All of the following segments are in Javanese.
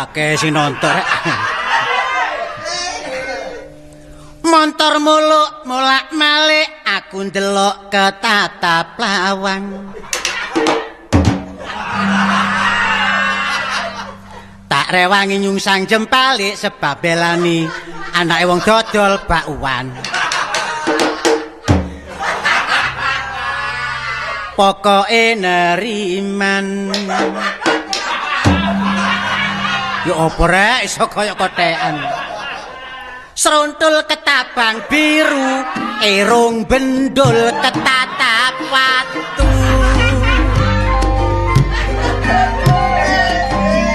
Wah, akeh sing nonton rek. Montor muluk molak-malik aku ndelok ketatap lawang. Tak rewangi nyungsang jempalik sebab belani anake wong dodol bakwan. Pokoke neriman. Ya apa rek iso kaya kotekan. Srontul ketabang biru, erong bendul ketatap watu.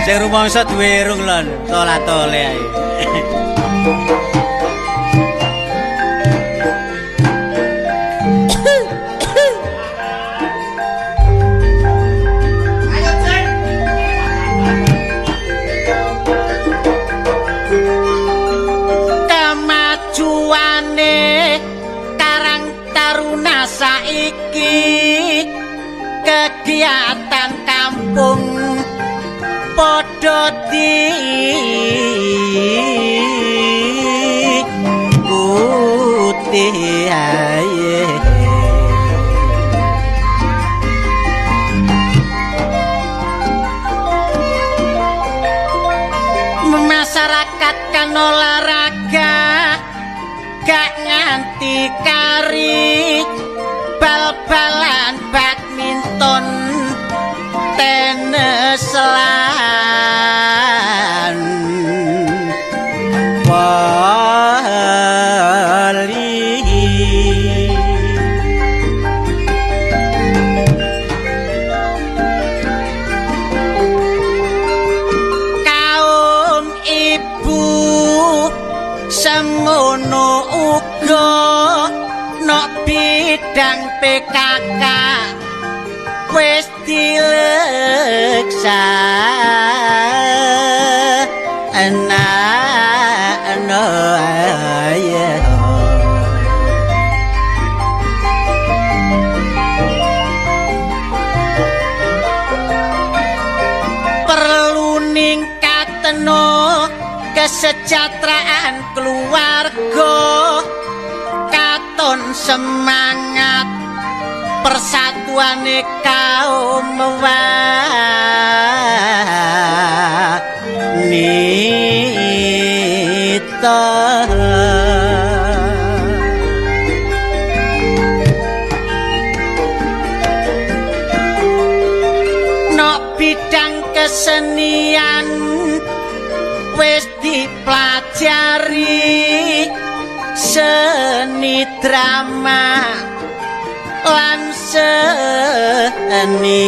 Sing rumangsa duwe irung lon, tola-tole ae. Ayo, Cek. Kemajuane Karang Taruna saiki, kegiatan kampung padha diikuti ae. Masyarakat kan olahraga gak nganti kari, bal-balan, badminton, tenis lan voli. Kaum ibu semono uga nok bidang PKK wis dileksa ana ya. Perlu ningkatno kesejahteraan keluarga, katon semangat persatuane kaum wanita. Nok bidang kesenian wis dipelajari, seni drama lan seni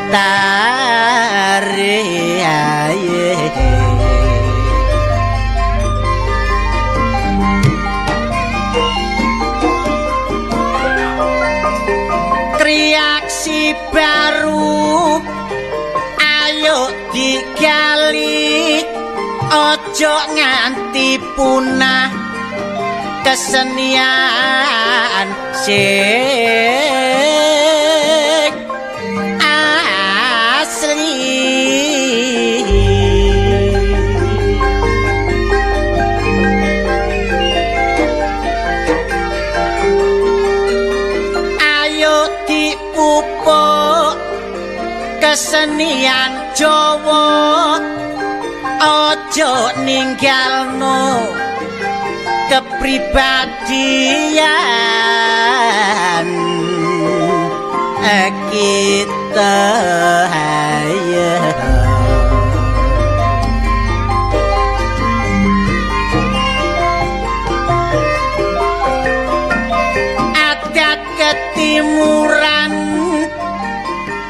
tari aye. Kreaksi baru ayo digali, ojo nganti punah kesenian sing asli. Ayo dipupuk kesenian Jawa, ojo ninggalno kepribadian kita. Adat ketimuran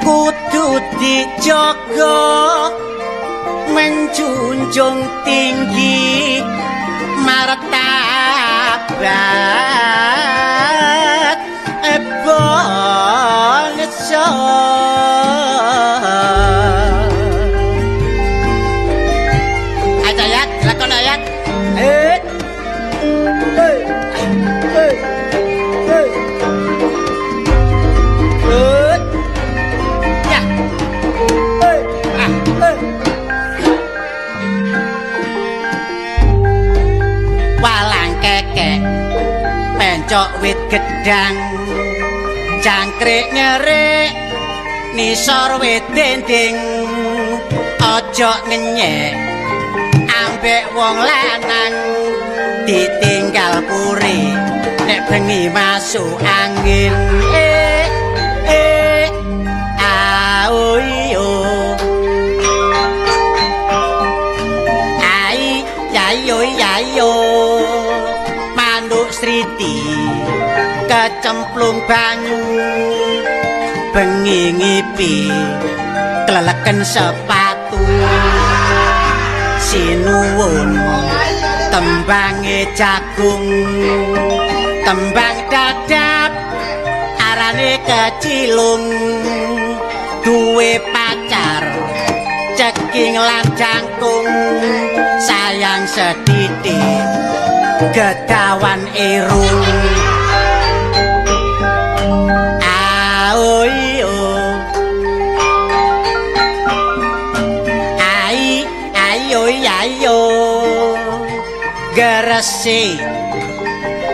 kudu dijaga, menjunjung tinggi martabat bangsa. Ayat, lakon ayat. Eh. Eh. Eh. Eh. Eh. Ya. Eh. Bacok wit gedang, jangkrik ngerik nisor wit dinding. Aja ngenyek ambek wong lanang, ditinggal puri nek bengi masuk angin. Eh eh ao yo ai yayo yayo. Manuk sriti kecemplung banyu, bengi ngipi kleleken sepatu. Sinuwun tembange jagung, tembang dadap arane kecilung. Duwe pacar ceking lan jangkung, sayang sethithik gedawan irung. Ao yo ai ayo ayo. Gresik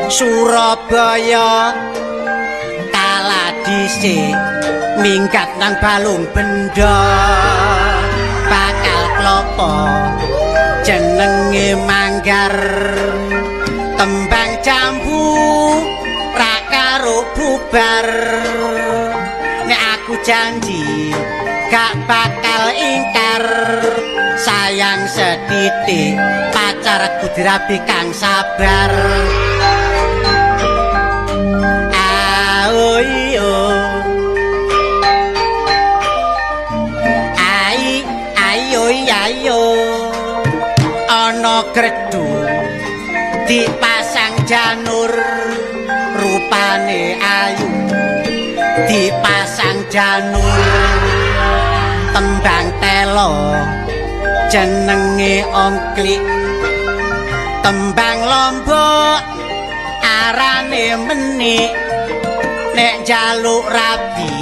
Surabaya kalah dhisik minggat nang Balung Benda. Bakal klopo jenenge manggar, tembang jambu ra karo bubar. Nek aku janji gak bakal ingkar, sayang sethithik pacarku dirabi kang sabar. Ao yo ai ayo ayo. Ana gredu dipasang janur, rupane ayu dipasang janur. Tembang telo jenenge ongklik, tembang lombok arane menik. Nek njaluk rabi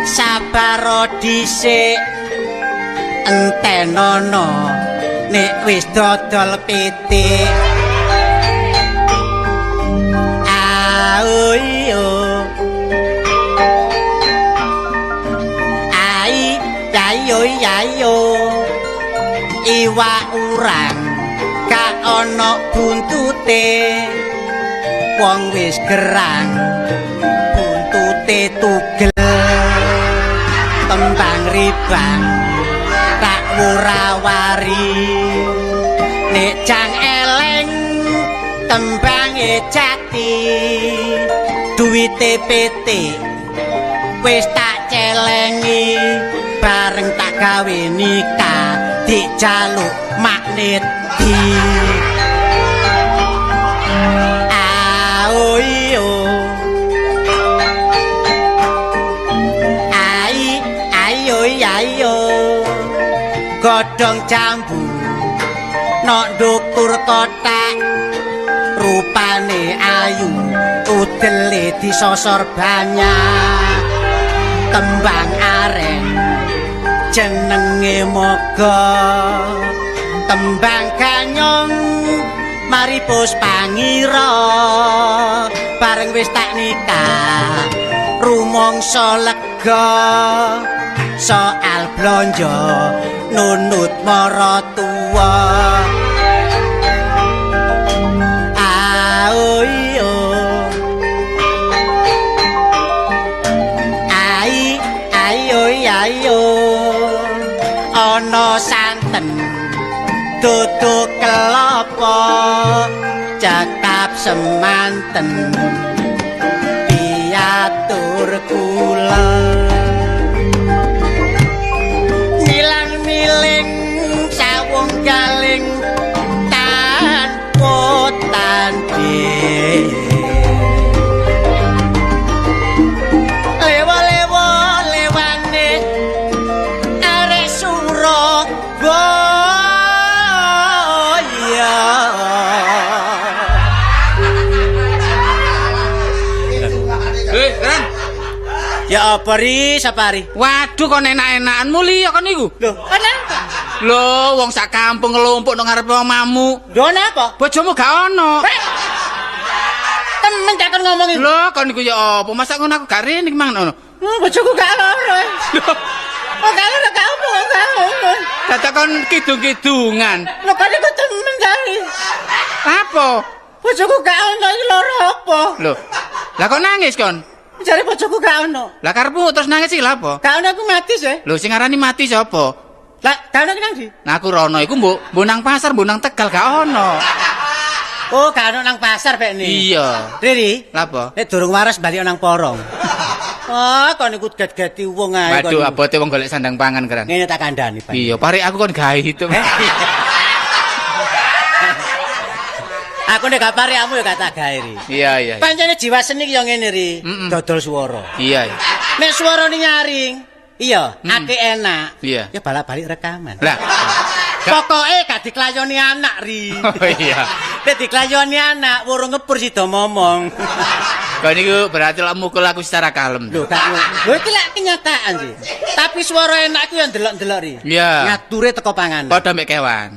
sabar dhisik, entenono nek wis dodol pitik. Ao yo ai ayo ayo. Iwak urang gak ana buntute, wong wis gerang buntute tugel. Tembang ribang tak wurawari, nek jang eleng tembange jati. Duwite PT wis tak celengi, bareng tak gawe nikah dijaluk magnet di. Ao yo ai ayo ayo. Godhong jambu nok ndukur kotak, rupane ayu udele disosor banyak. Tembang aren jenenge moga, tembang ganyong mari pos pangira. Bareng wis tak nikah rumangsa lega, soal blonjo nunut maratuwa. Ao yo ai ayo ayo. Ana santen dodok kelapa, cekap semanten piatur kula. Nilang miling sawung galing tanpa tanding, lewa-lewa lewane arek Surabaya. Eh, Ren. Ya apa ri sapari? Waduh kon enak-enakan mulia kon niku. Lho, kenapa? Lho, wong sak kampung ngelumpuk nang ngarepe omamu. Lho napa? Bojomu gak ono. Temen tak ngomong iku. Lho, kon niku ya apa? Masa ngono aku gak rene iki mang ngono. Bojoku gak loro. Oh, gak loro gak apa gak ngono. Dadak kon kidung-kidungan. Lho kon iku temen jare. Apa? Bojoku gak ono iki loro apa? Lho. Lah kok nangis kon? Jare bojoku gak ono. Lah karepmu terus nangis iki lha apa? Gak ono aku mati sih. Lho sing ngarani mati sapa? Lah gak ono ki nang ndi? Nah aku rono iku mbok nang pasar, mbok nang Tegal gak ono. Oh, gak ono nang pasar pekne. Iya. Riri, Lah apa? nek durung waras bali nang porong. Oh, kon iku get-geti wong ae kon. Waduh, abote wong golek sandang pangan keran. Ngene tak kandhani, Pak. Iya, pare aku kon gawe itu. Aku nek gak pare kamu ya gak tak gawe, Ri. Iya, iya. Pancene jiwa seni ki yo ngene, Ri. Dodol swara. Iya, iya. Nek suarane nyaring, iya, ati enak. Iya. Ya balak-balik rekaman. Lah. Pokoke gak diklayoni anak, Ri. Oh iya. Nek diklayoni anak, wurung ngepur sida momong. Kon niku berarti lak mukul aku secara kalem. Lho, gak ngono. Lho iki lak kenyataan sih. Tapi suara enak ku yo ndelok-ndelok, Ri. Iya. Ngature teko panganan. Padha mek kewan.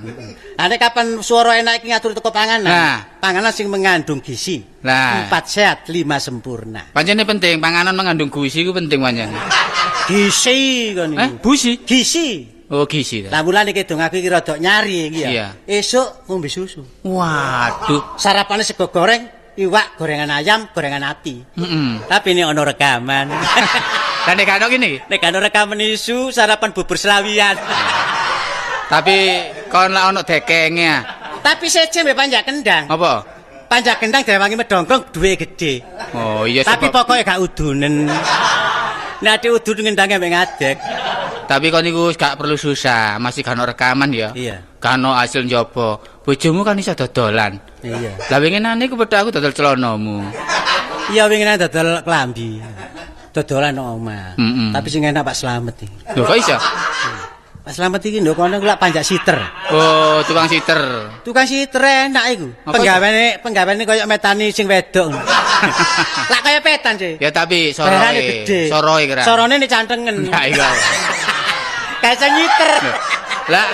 Lah nek kapan suara enak iki ngatur teko panganan? Nah. Panganan sing mengandung gizi. Lah. 4 sehat, 5 sempurna. Pancene penting, panganan mengandung gizi iku penting pancen. Gizi kon niku. Busi? Gizi. Oh, gizi ta. Lah mulane kidung aku iki rada nyari iki ya. Iya. Esuk ngombe susu. Waduh. Sarapane sego goreng, iwak, gorengan ayam, gorengan ati. Heeh. Tapi ini ono rekaman. Lah nek gak ono kene iki. Nek ono rekaman isu sarapan bubur selawian. Tapi kon lak ono dekenge ah. Tapi seje mbek panjak kendang. Apa? Panjak kendang direwangi medongkrong duwe gede. Oh iya Tapi pokoknya gak udunen. Nek ade udun ngendange mbek ngadeg. Tapi kon niku gak perlu susah, masih gak ono rekaman ya. Iya. Gak ono hasil njaba. Bojomu kan iso dodolan. Iya. Lah winginane iku pedhok aku dodol celanamu. Iya winginane dodol klambi. Dodolan nang omah. Tapi sing enak Pak Slamet iki. Lho kok iso? Pak Slamet iki nduk kono lak panjak siter. Oh, tukang siter. Tukang siter enak iku. Penggaweane koyo metani sing wedok. Lak kaya petan sih. Ya tapi soroe. Soroe kira. Sorone nek cantengen. Nah iya. Kayak nyiter. Lah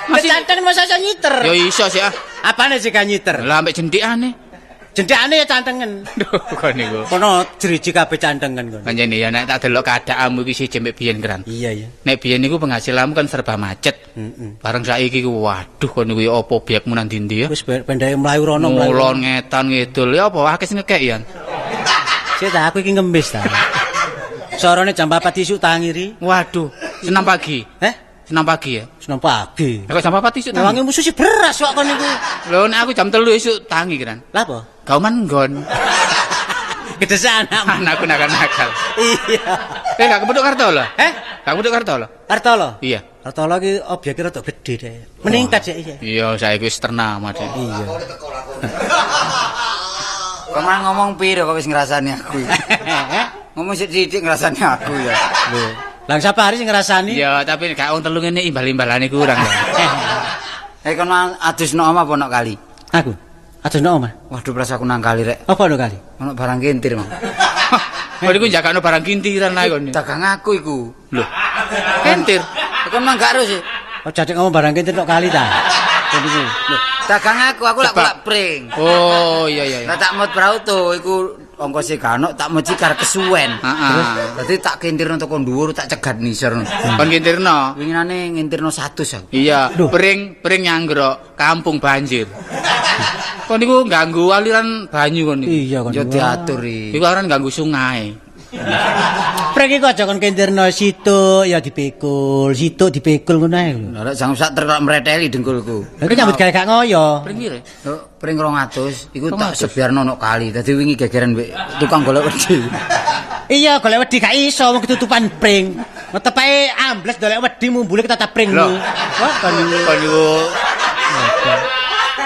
masih cantengen masa iso nyiter. Ya iso sih ah. Apane sih gak nyiter? Lah ambek jendhikane. Jendhikane ya cantengen. Duh, kon niku. Kono driji kabeh cantengen kono. Pancen ya nek tak delok keadaanmu iki siji mbek biyen keran. Iya iya. Nek biyen niku penghasilanmu kan serba macet. Heeh. Bareng saiki ku waduh kon niku ya apa obyekmu nang ndi-ndi ya. Wis pendhake mlayu rono mlayu. Ngulon ngetan ngidul ya apa akeh sing ngekek ya. Sik ta aku iki ngemis ta. Sorone jam 4 isuk tangi ri. Waduh, senam pagi. Heh? Senam pagi ya? Senam pagi. Lah kok jam 4 isuk tangi? Wangi musuh si beras kok kon niku. Lho nek aku jam 3 isuk tangi kiran. Lah apa? Gauman nggon. Gedesan anakmu. Anakku nakal-nakal. Iya. Gak kepethuk Kartolo? Eh? Gak kepethuk Kartolo? Kartolo? Iya. Kartolo iki obyeke rada gedhe deh. Meningkat sih iya. Iya, saiki wis ternama deh. Iya. Kok malah ngomong piro kok wis ngrasani aku. Ngomong sithik-sithik ngrasani aku ya. Lho, lang sapa hari sing ngrasani? Iya, tapi gak wong telu ngene imbal-imbalane kurang. Kon adus no omah apa nok kali? Aku. Adus no omah. Waduh, pras aku nang kali rek. Apa no kali? Ono barang kintir, Mang. Oh niku jagakno barang kintiran ae kon. Dagang aku iku. Lho. Kintir. Kon mang gak ero sih. Oh, jadek ngomong barang kintir nok kali ta. Kon niku. Lho, dagang aku lak kulak pring. Oh, iya iya. Lah tak mot prauto iku ongkose gak ono, tak mot cikar kesuwen. Heeh. Dadi tak kintirno teko dhuwur, tak cegat nisor. Kon kintirno. Winginane ngintirno 100 aku. Iya, pring nyanggrok, kampung banjir. Kon niku ganggu aliran banyu kon niku. Iya kon. Yo diatur iki. Iku aran ganggu sungai. Pring iku aja kon kintirno situk ya dipikul, situk dipikul ngono ae lho. Lah nek jam sak truk mreteli dengkulku. Lah iki nyambut gawe gak ngoyo. Pring pire? Lho, pring 200 iku tak sebiarno nok kali. Dadi wingi gegeran mbek tukang golek wedi. Iya, golek wedi gak iso wong ketutupan pring. Tepae ambles golek wedi mumbule ketatap pringmu. Wah, kon niku.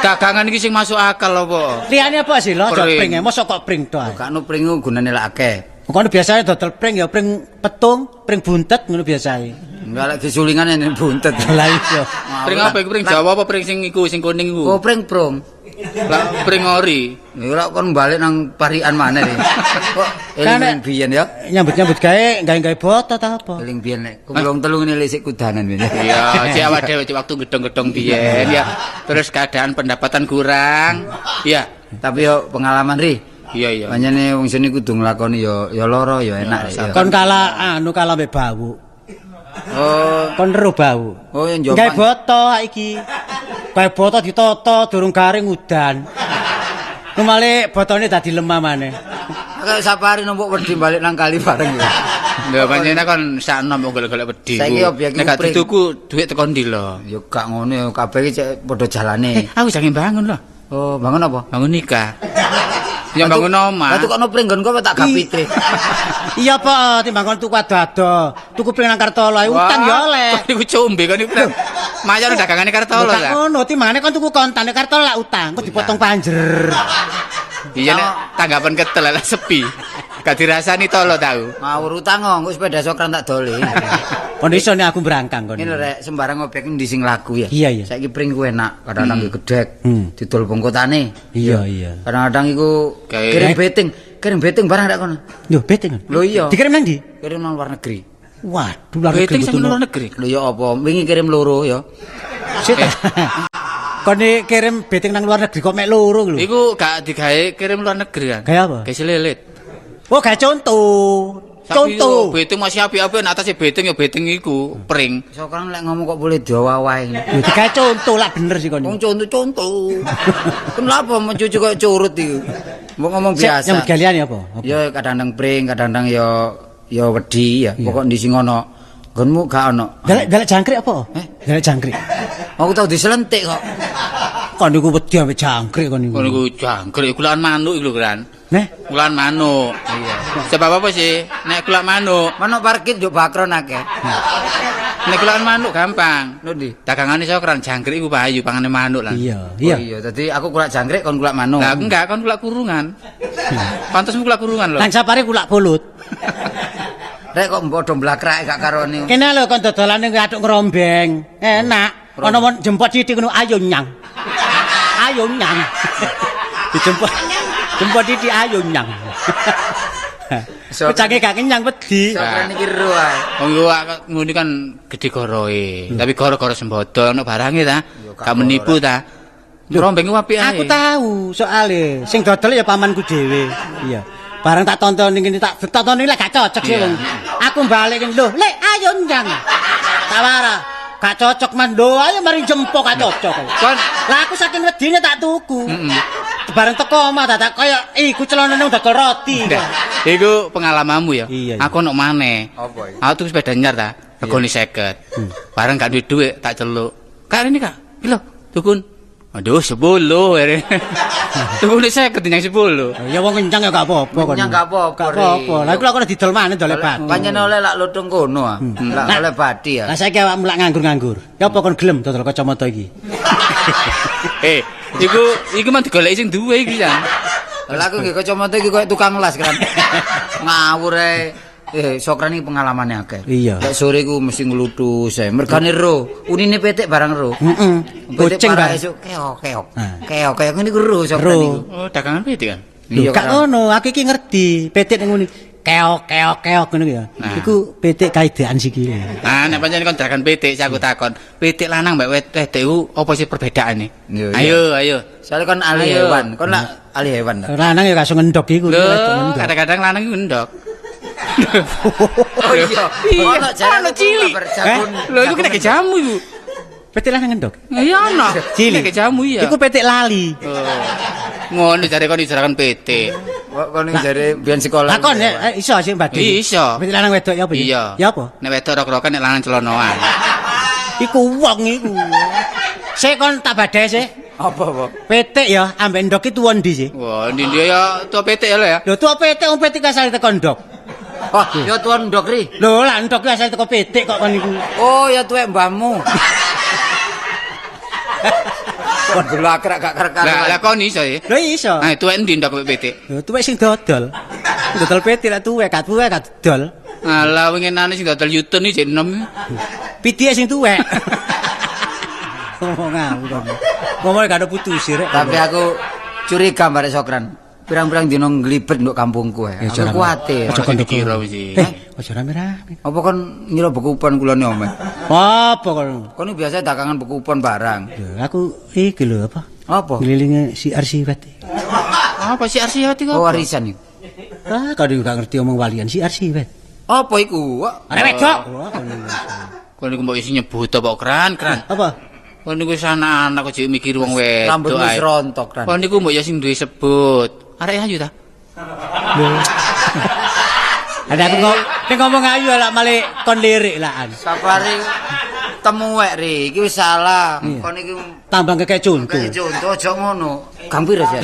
Dagangan iki sing masuk akal apa? Liyane apa sih lho, aja pring, mosok kok pring tok. Gak ono pring gunane lak akeh. Kono biasane dodol pring ya pring petung, pring buntet ngono biasane. Enggak lek disulingan yen buntet. Lah iya. Pring apa iku pring Jawa apa pring sing iku sing kuning iku? Oh, pring prung. Lah pring ori. Iku lak kon balik nang parikan maneh iki. Kok eling biyen ya. Nyambut-nyambut gawe gawe-gawe boto ta apa? Eling biyen nek wong telu ngene sik kudanan biyen. Iya, cek awak dhewe waktu gedong-gedong biyen ya. Terus keadaan pendapatan kurang. Iya, tapi yo pengalaman ri. Iya iya. Pancene wong seni kudu nglakoni ya ya lara ya enak ya. Kon kalah anu kalah mbek bau. Oh, Kon ero bau. oh yang Gawe jompang. boto iki. Gawe boto ditata durung garing udan. Numale botone dadi lemah maneh. Kayak safari numpuk wedi balik nang kali bareng ya. Lha pancene kon sakno mbok golek-golek wedi. Saiki obyek nek gak pring. dituku dhuwit teko ndi lho. Ya gak ngono ya kabeh iki cek padha jalane. Aku jangan bangun lho. Oh, bangun apa? Bangun nikah. Ya bangun omah. Lah tukokno pring nggon kowe tak gapite. Iya apa timbang kon tuku ado-ado, tuku pring nang Kartolo ae utang ya oleh. Kon iku combe kon iku. Mayon dagangane Kartolo Lho, gak ta. ngono timbangane kon tuku kontan nek Kartolo lak utang, kok dipotong panjer. Iya nek tanggapan ketel lah sepi. Gak dirasani tolo tau. Ngawur utang kok engko sepeda sokran tak doli. Kon iso nek aku berangkang kon. Ngene lho rek, sembarang obyek endi sing laku ya. Iya, iya. Saiki pring ku enak, kadang-kadang nggih gedhek, didol bongkotane. Iya iya. Kadang-kadang iku Kayak- kirim beting barang rek kono. Lho beting. Lho iya. Dikirim nang ndi? Kirim nang luar negeri. Waduh luar negeri Beting sampe betul. luar negeri. Lho ya apa? Wingi kirim loro ya. Sik. Kon iki kirim beting nang luar negeri kok mek loro lho. Iku gak digawe kirim luar negeri kan. Gawe apa? Gawe selilit. Oh, gawe contoh. Tapi Contoh. yo Beting masih apik-apik nek atase beting ya beting iku pring. Sokran lek ngomong kok boleh dawa wae. Lho digawe contoh lah bener sih kon. Wong contoh-contoh. Kenapa mencuci koyo curut iku? Mbok ngomong Sik, biasa. nyambut galian ya apa? Apa? Ya kadang-kadang pring, kadang-kadang ya ya wedi ya. Pokok ndi sing ono. Nggonmu gak ono. Dalek dalek jangkrik apa? Eh? Dalek jangkrik. Aku tau diselentik kok. Kon niku wedi ambek jangkrik kon niku. Kon iku jangkrik kulaan manuk iku lho kan. Neh, Kulaan manuk. Iya. Sebab apa sih? Nek kulak manuk, Manuk parkir yo bakron akeh. nek kulaan manuk gampang. Lho ndi? Dagangane sokran jangkrik iku payu pangane manuk lah. iya, Oh iya. iya, dadi aku kulak jangkrik kon kulak manuk. Lah enggak kon kulak kurungan. Pantasmu kulak kurungan lho. Nang sapare kulak pulut. Rek kok mbok do mblakrak gak karone. Kene lho kon dodolane atuk ngrombeng. Enak. Ana mon jemput sithik ngono ayo nyang. Ayo nyang. Dijemput. Jemput sithik ayo nyang. Pecake gak kenyang wedi. Sokran iki ro ae. Wong iku ngene kan gedhe goroe, tapi goro-goro sembodo ono barange ta. Gak menipu ta. Rombeng ku apik ae. Aku tahu soale. Sing dodol ya pamanku dhewe. Iya. Barang tak tonton ngene tak tonton lek gak cocok sih Iya. wong. Aku balik ngene lho, Lek ayo nyang. Tak warah. Gak cocok man lho, ayo mari jempok gak cocok. Kon Lah aku saking wedine tak tuku. Bareng teko omah tak kaya iku celonane wong dodol roti. Ndak, iku pengalamanmu ya. Iya, iya. Aku ono maneh. Apa iki? Aku tuku sepeda nyar ta, regane 50. Bareng gak duwe dhuwit tak celuk. Kak ini Kak, iki lho, tukun. Aduh, 10 akhirnya. Tukune 50 nyang 10. Ya wong kencang ya gak apa-apa kon. Kencang gak apa-apa, Gak apa-apa. Lah iku lak ora didol maneh dole batu. Pancen oleh lak lutung kono ah. Lak oleh badi ya. Lah saiki awakmu lak nganggur-nganggur. Ya apa kon gelem dodol kacamata iki? Eh, iku mah digoleki sing duwe iki Jan. Lah aku nggih kacamata iki koyo tukang las kan. Ngawur ae. Sokran iki pengalamane akeh. Iya. Lek sore ku mesti nglutus ae. Mergane ro, unine pitik barang ro. Heeh. Pitik Kucing barang barang. esuk keok-keok. Nah. Keok-keok ngene iku ro sokran Ro. iku. Oh, dagangan pitik kan. Lho, gak kan. ngono, aku iki ngerti. Pitik ning ngene keok keok keok ngono ya. Nah. Iku pitik kaidean sikile. Nah, nek pancen kon dagangan pitik, saya aku takon, pitik lanang mbek wedok iku apa sih perbedaane? Iya, iya. Ayo, ayo. Soale kon ahli Ayo. hewan, kon lak ahli hewan ta. Lanang ya langsung ngendok iku. Lho, wedok ngendok. kadang-kadang lanang iku endok. Oh iya. Ono jare Ono cilik. Jagun. Lho, iku kena ke jamu iku. Pitik lanang ngendok. Iya ono. Cilik. Kena ke jamu iya. Iku pitik lali. Oh. Ngono jare kon dijarakan pitik. Kok kon jare biyen sekolah. Lah kon iso sih mbadhe. Iso. Pitik lanang wedok ya apa ya? Iya. Ya apa? Nek wedok rok-rokan nek lanang celonoan. Iku wong iku. Sik kon tak badhe sik. Apa apa? Pitik ya ambek ndok iki tuwa ndi sih? Wah, ndi ndi ya tua pitik ya lho ya. Lho tuwa pitik wong pitik asale teko ndok. Oh, ya tuan ndok ri. Lho lah ndok ki asale teko pitik kok kon iku. Oh, ya tuwek mbahmu. Kon blakrak gak kar-karuan. Lah lah kon iso ya. Lho iso. Nah, tuwek endi ndok kowe pitik? Lho tuwek sing dodol. Dodol pitik lek tuwek gak tuwek gak dodol. Alah winginane sing dodol Yutun iki jek enom. Pitike sing tuwek. Ngomong aku kon. Ngomong gak ada putus rek. Tapi aku curiga mbak Sokran. Pirang-pirang dino nglibet nduk kampungku ae. Eh, Aku kuwatir. Aja Ono sing kondo. dikira wis. Eh, aja rame-rame. Apa kon ngira bekupon kulone omeh? Apa kon? Kon iki biasa dagangan bekupon barang. Lho, aku iki lho apa? Apa? Ngelilingi si RC wet. Apa sih arsiwet iku? Oh, warisan iku. Ah, kau gak ngerti omong walian si arsiwet. Apa iku? Arek wedok. Kon niku mbok isi nyebut apa kran, kran. Apa? Kon niku anak-anak kok jek mikir wong wedok. Rambutmu wis rontok, Kran. Kon niku mbok ya sing duwe sebut. Arek ayu ta? Ada aku kok nek ngomong ayu lak male kon lirik lakan. Safari temuwek ri, iki wis salah. Kon iki tambah kekek conto. Kekek conto aja ngono. Gang piro sih?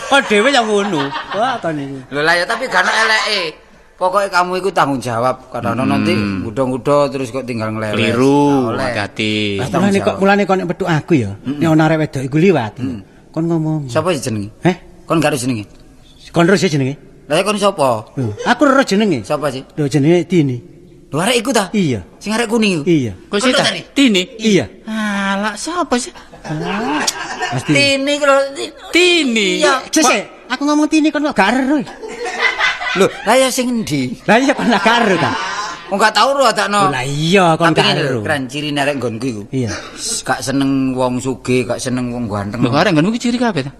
Kon dhewe yang ngono. Wah, kon niku. Lho lah ya tapi gak ono eleke. Pokoke kamu iku tanggung jawab. Kadang-kadang nanti ngudha-ngudha terus kok tinggal nglewes. Keliru, hati-hati. Mulane kok nek petuk aku ya, nek ana arek wedok iku liwat. Kon ngomong. Sapa jenenge? Heh? Kon gak jenenge? Kon ro jenenge? Lah kon sapa? Aku ro jenenge. Sapa sih? Lho jenenge Tini. Lho arek iku ta? Iya. Sing arek kuning iku? Iya. Kok sih ta? Tini? Iya. Alah, sapa sih? Tini iku lho. Tini. Iya. Sik, aku ngomong Tini kon kok gak ero. Lho, lah ya sing endi? Lah iya kon gak ero ta? Wong gak tau ro adakno. Lah iya kon gak ero. Kran ciri arek nggonku iku. Iya. Gak seneng wong sugih, gak seneng wong ganteng. Lho arek nggonmu iki ciri kabeh ta?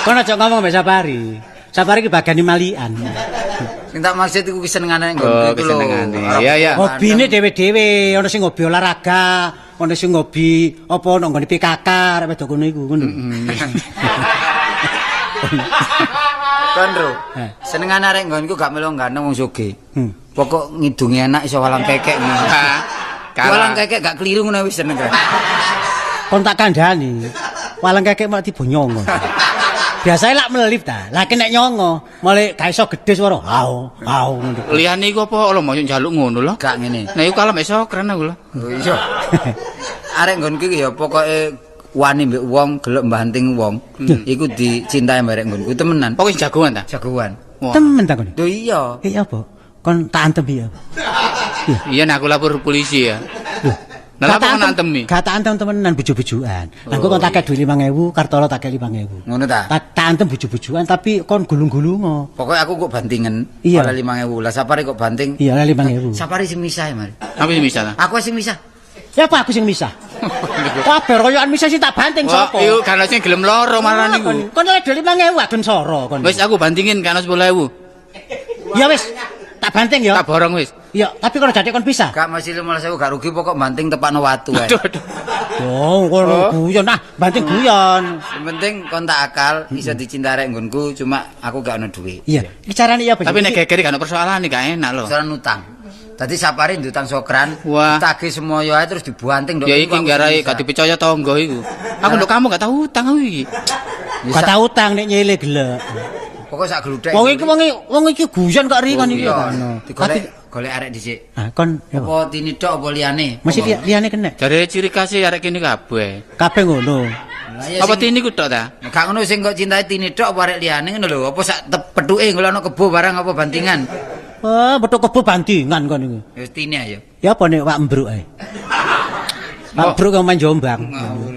Kon aja ngomong mbek Sapari. Sapari iki bagane malian. Sing tak maksud iku kesenengane nggonku iku lho. Iya iya. Hobine dhewe-dhewe, ana sing hobi olahraga, ana sing hobi apa nang nggone PKK arek wedok ngono iku ngono. Kon ro. Senengane arek nggonku gak melu ganteng wong sugih. Pokok ngidunge enak iso walang kekek ngono. Walang kekek gak keliru ngono wis seneng kan. Kon tak kandhani. Walang kekek malah tiba nyongo. Biasane lak melip ta. Lah nek nyongo, mulai gak iso gedhe swara. Hau, hau ngono. Liyane iku apa lho mosok njaluk ngono lho. Gak ngene. Nah iku kalem iso keren aku lho. Oh iya. Arek nggonku iki ya pokoke wani mbek wong, gelek mbanting wong. Iku dicintai mbek arek nggonku temenan. Pokoke jagoan ta? Jagoan. Temen ta kon? Lho iya. Iya apa? Kon tak antem ya. Iya nek aku lapor polisi ya. Lho. Lah apa kon antemi? Gak tak antem temenan bujuk-bujukan. Lah kok kon tak kei duit 5.000, Kartolo tak kei 5.000. Ngono ta? Tak antem bujuk-bujukan tapi kon gulung-gulungo. Pokoke aku kok bantingan oleh 5.000. Lah Sapari kok banting? Iya, oleh 5.000. Sapari sing misah, Mari. Aku sing misah ta? Aku sing misah. Ya apa aku sing misah? Kabeh royokan misah sing tak banting sapa? Iku kan sing gelem loro malah niku. Kon oleh 5.000 adun soro kon. Wis aku bantingin kan 10.000. Ya wis. Tak banting ya. Tak borong wis. Iya, tapi kalau jadek kon bisa. Gak masih 15.000 gak rugi pokok banting tepakno watu ae. Aduh. Oh, kono guyon ah, banting guyon. Sing penting kon tak akal iso dicintai arek nggonku, cuma aku gak ono duit. Iya. Iki carane ya apa? Tapi nek geger gak ono persoalan iki gak enak lho. Persoalan utang. Dadi Sapari ndutang Sokran, ditagih semoyo ae terus dibanting ndok. Ya iki nggarai gak dipercaya tangga iku. Aku ndok kamu gak tau utang aku iki. Gak tau utang nek nyele gelek. Pokoke sak gludhek. Wong iki guyon kok ri kon iki. Digolek golek arek dhisik. Ah kon apa tini tok apa liyane? Mesti liyane kena. Jare ciri khas arek kene kabeh. Kabeh ngono. Apa tini ku tok ta? Gak ngono sing kok cintai tini tok apa arek liyane ngono lho. Apa sak pethuke golek ana kebo barang apa bantingan? Wah, petuk kebo bantingan kon iku. Wis tini ayo. Ya apa nek Pak Mbruk ae? Pak Mbruk kok main Jombang.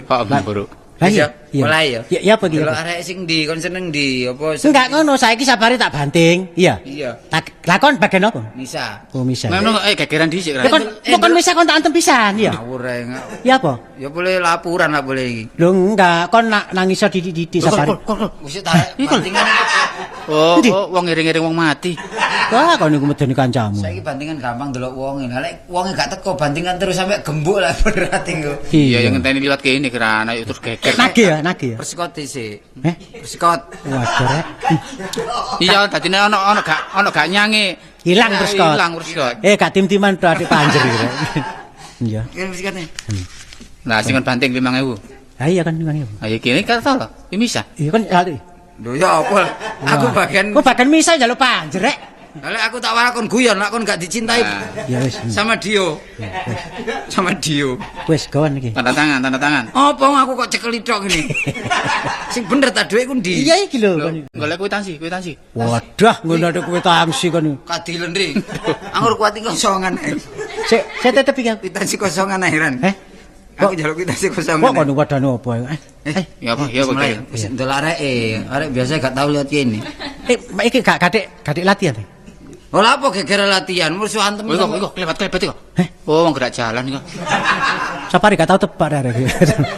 Pak Mbruk. Lah iya, mulai ya. Ya apa iki? Delok arek sing ndi kon seneng ndi apa? Enggak ngono, saiki Sapari tak banting. Iya. Iya. Lah kon bagian apa? Misa. Oh, misa. Ngono gegeran dhisik kan. Kon misa kon tak antem pisan, iya. Ngawur ae. Ya apa? Ya boleh laporan lah boleh iki. Lho enggak, kon nangis didik-didik Sapari. Wis tak bantingan. Oh, wong ngiring-ngiring wong mati. Wah, kon niku medeni kancamu. Saiki bantingan gampang delok wonge. Lah lek wonge gak teko bantingan terus sampe gembuk lah berat iku. Iya, yang ngenteni liwat kene kerana terus geger. Nagih ya, nagih ya. Persekot dhisik. Heh? Persekot. Waduh rek. Iya, dadine ono gak nyange. Hilang persekot. Hilang persekot. Eh, gak tim-timan to adik panjer iki rek. Iya. Iki persekote. Nah, sing kon banting 5.000. Ha iya kan 5.000. Ha iki kene kata lho, iki misah. Iya kan lali. Lho ya apa? Aku bagian kok bagian misah njaluk panjer rek. Lah aku tak warak kon guyon, lak kon gak dicintai. Ya wis. Sama Dio. Sama Dio. Wis gawan iki. Tanda tangan, tanda tangan. Apa aku kok cekeli tok ngene? Sing bener ta dhuwit ku ndi? Iya iki lho kon. Golek kwitansi, kwitansi. Wadah, ngono ada kwitansi kon. Kadilen ri. Anggur kuat iki kosongan ae. Sik, sik tetep iki aku. Kwitansi kosongan ae, Ran. Heh. Aku njaluk kwitansi kosongan. Kok kon wadane apa? Eh, ya apa? Ya apa? Wis ndelok areke. Arek biasa gak tau lihat kene. Eh, iki gak gadik latihan. Ora apa geger latihan, musuh antem. Iku iku klebat-klebet iku. Heh. Oh, wong gerak jalan iku. Sapari gak tau tebak arek iki.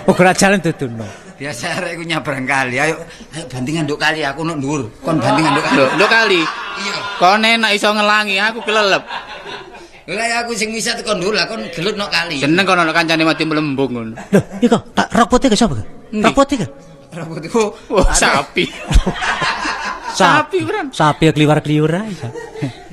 Uga jalan duduno. Biasa arek iku nyabrang kali. Ayo, ayo bantingan nduk kali, aku nok dhuwur. Kon bantingan nduk kali. Lho, nduk kali. Iya. Kon enak iso ngelangi, aku kelelep. Lah aku sing bisa tekan dhuwur lah kon gelut nok kali. Jeneng kono ana kancane mati mlembung ngono. Lho, iku tak rok putih ke sapa? Rok putih ke? Rok putih. Oh, sapi. Sapi, Bran. Sapi kliwar-kliwur ae.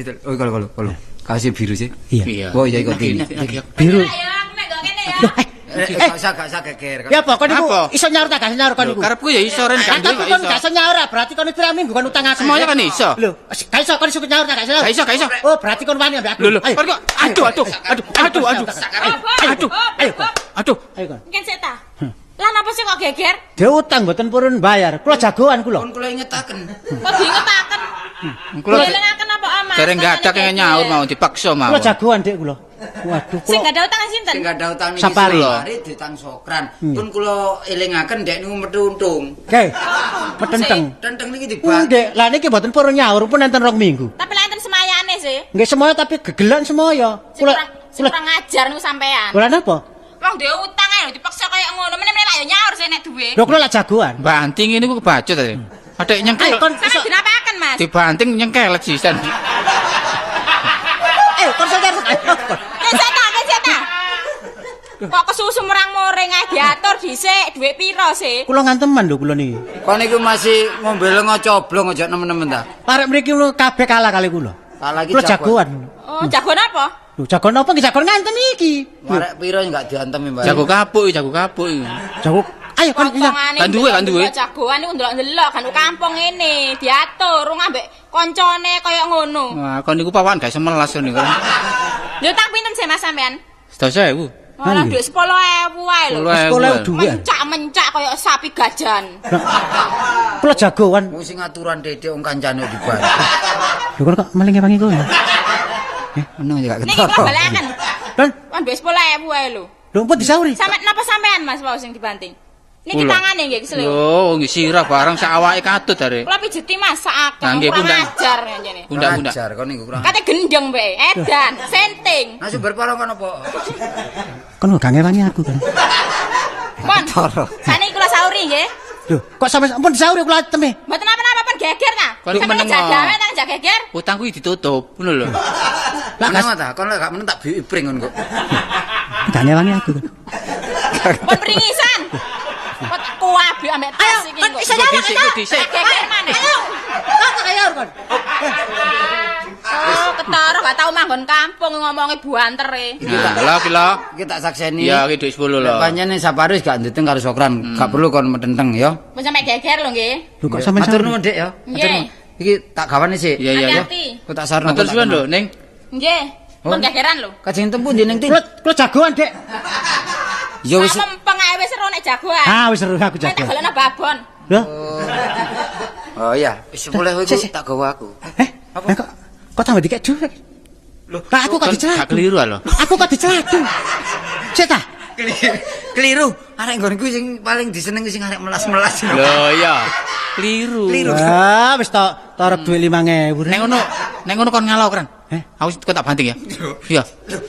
Itu, oh kalau. Kasih biru sih. Iya. Oh iya iku biru. Ayo aku mek kok kene ya. Loh, Gak usah geger. Ya apa kon niku iso nyaur ta gak nyaur kon niku? Karepku ya iso ren gak Tapi kon gak iso nyaur, berarti kon pirang minggu kon utang aku. Semuanya kan iso. Lho, gak iso kon iso nyaur ta gak iso. Gak iso. Oh, berarti kon wani ambek aku. Lho, kok aduh. Aduh. Ayo. Aduh. Ayo kon. Mungkin sik ta. Lah napa sih kok geger? Dia utang mboten purun bayar. Kula jagoan kula. Kon kula ingetaken. Kok diingetaken? Kula dielingaken apa amas? Dereng gadak nyaur mau dipaksa mau. Kula jagoan Dik kula. Waduh, sing gak ada utang sinten? Sing gak ada utang niki Sapari. Ditang Sokran. Pun kula elingaken ndek niku metu untung. Oke. Metenteng. Tenteng niki dibak. Ndek, lah niki mboten purun nyaur pun enten 2 minggu. Tapi lah enten semayane sih. Nggih semoyo tapi gegelan semoyo. Kula kurang ajar niku sampean. Kula napa? Wong dhewe utang ae lho dipaksa kaya ngono. Meneh-meneh lak yo nyaur sih nek duwe. Lho kula lak jagoan. Banting ini ku kebacut ta. Atik nyengkel. Sampeyan dinapaken, Mas? Dibanting nyengkelet sisan. Kon sadar. Keseta. Kok kesusu merang-moring ae diatur dhisik, dhuwit piro sih? Kula nganteman lho kula niki. Kon niku masih ngombe lengo coblong aja nemen-nemen ta. Arek mriki kabeh kalah kali kula. Kalah iki kula jagoan. Oh, jagoan apa? Lho, jagoan apa iki jagoan ngantem iki? Arek piro enggak diantem, Mbak? Jago kapuk iki, jago kapuk iki. Jago. Ayo kon kan duwe. Jagoan niku ndelok-ndelok kan kampung ngene, diatur ambek koncone kaya ngono. Wah, kon niku pawan gak iso melas niku. Lho tang pinten sih Mas sampean? 10.000. Malah dhuwit 10.000 wae lho. 10.000 dhuwit. Mencak-mencak kaya sapi gajan. Kula jagoan. Wong sing aturan dedek wong kancane dibantu. Lho kon kok maling-maling kono. Ngono ya gak Niki ketara. kula balekaken. Lan Kon dhuwit 10.000 wae lho. Lho pun disauri. Sampeyan napa sampean Mas wau sing dibanting? Niki tangane nggih kesel. Lho, nggih sirah barang sak awake katut arek. Kula pijeti Mas sak akeh. Kurang ajar ngene. Pundak-pundak. Ajar kon niku kurang. Kate gendeng bae, edan, senting. Nah sumber parang kon apa? Kon gak ngewangi aku kan. Pon. Saniki kula sauri nggih. Lho, kok sampe ampun disauri kula teme. Mboten napa-napa pun geger ta. Kon iku meneng. Jagawe tang jak geger. Utangku iki ditutup, ngono lho. Lah gak ta, kon lek gak meneng tak biuki pring kon kok. Gak ngewangi aku. Pun pringisan. Kok kuwabe ambek tas iki kok. Ayo, dhisik. Geger maneh. Ayo. Kok kaya kon. Oh, ketara gak tau manggon kampung ngomongi buanter e. Nah, lho iki lho. Iki tak sakseni. Iya, iki dhuwit 10 lho. Pancen Saparis gak ndeteng karo Sokran, gak perlu kon metenteng ya. Mun sampe geger lho nggih. Lho kok sampe matur nuwun Dik ya. Nggih. Iki tak gawane sik. Iya, iya, iya. Aku tak sarno. Matur suwun lho, Ning. Nggih. Mun gegeran lho. Kajeng tempu ndi Ning Tin? Kula jagoan, Dik. Ya wis mempeng ae wis seru nek jagoan. Ah, wis seru aku jagoan. Tak golekno babon. Lho. Oh iya, wis 10 iku tak gawa aku. Apa? Kok tambah dikek dhuwit? Lho, aku kok dicelatu. Gak keliru lho. Aku kok dicelatu. Sik ta? Keliru. Arek nggonku sing paling disenengi sing arek melas-melas. Lho iya. Keliru. Ah, wis tok torep dhuwit 5000. Nek ngono kon ngalau, Kran. Aku kok tak banting ya. Iya.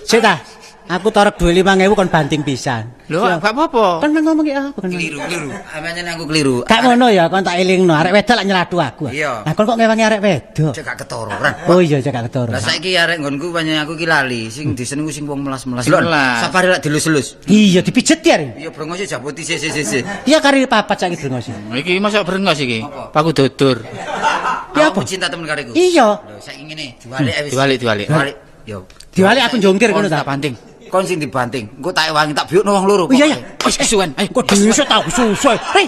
Sik ta? Aku torep dhuwit 5000 kon banting pisan. Lho, gak apa-apa. Kon ngomong iki apa kon? Keliru, keliru. Amane aku keliru. Gak ngono ya, kon tak elingno. Arek wedok lak nyelatu aku. Iya. Lah kon kok ngewangi arek wedok? Cek gak ketara, Ran. Oh iya, cek gak ketara. Lah saiki arek nggonku pancen aku ki lali, sing disenengi sing wong melas-melas. Melas. Safari lak dilus-lus. Iya, dipijet ya. Iya, brengose jaboti sik. Iya kari papat saiki brengose. Iki mosok brengos iki. Paku dodur. Ya apa? Cinta temen kariku. Iya. Lho saiki ngene, diwalik wis. Diwalik. Diwalik. Yo. Diwalik aku njongkir ngono ta ta. banting. Kon sing dibanting, engko tak ewangi tak biukno wong loro. Iya ya. Wis kesuwen. Ayo kok dhisik tau kesusu. Hei.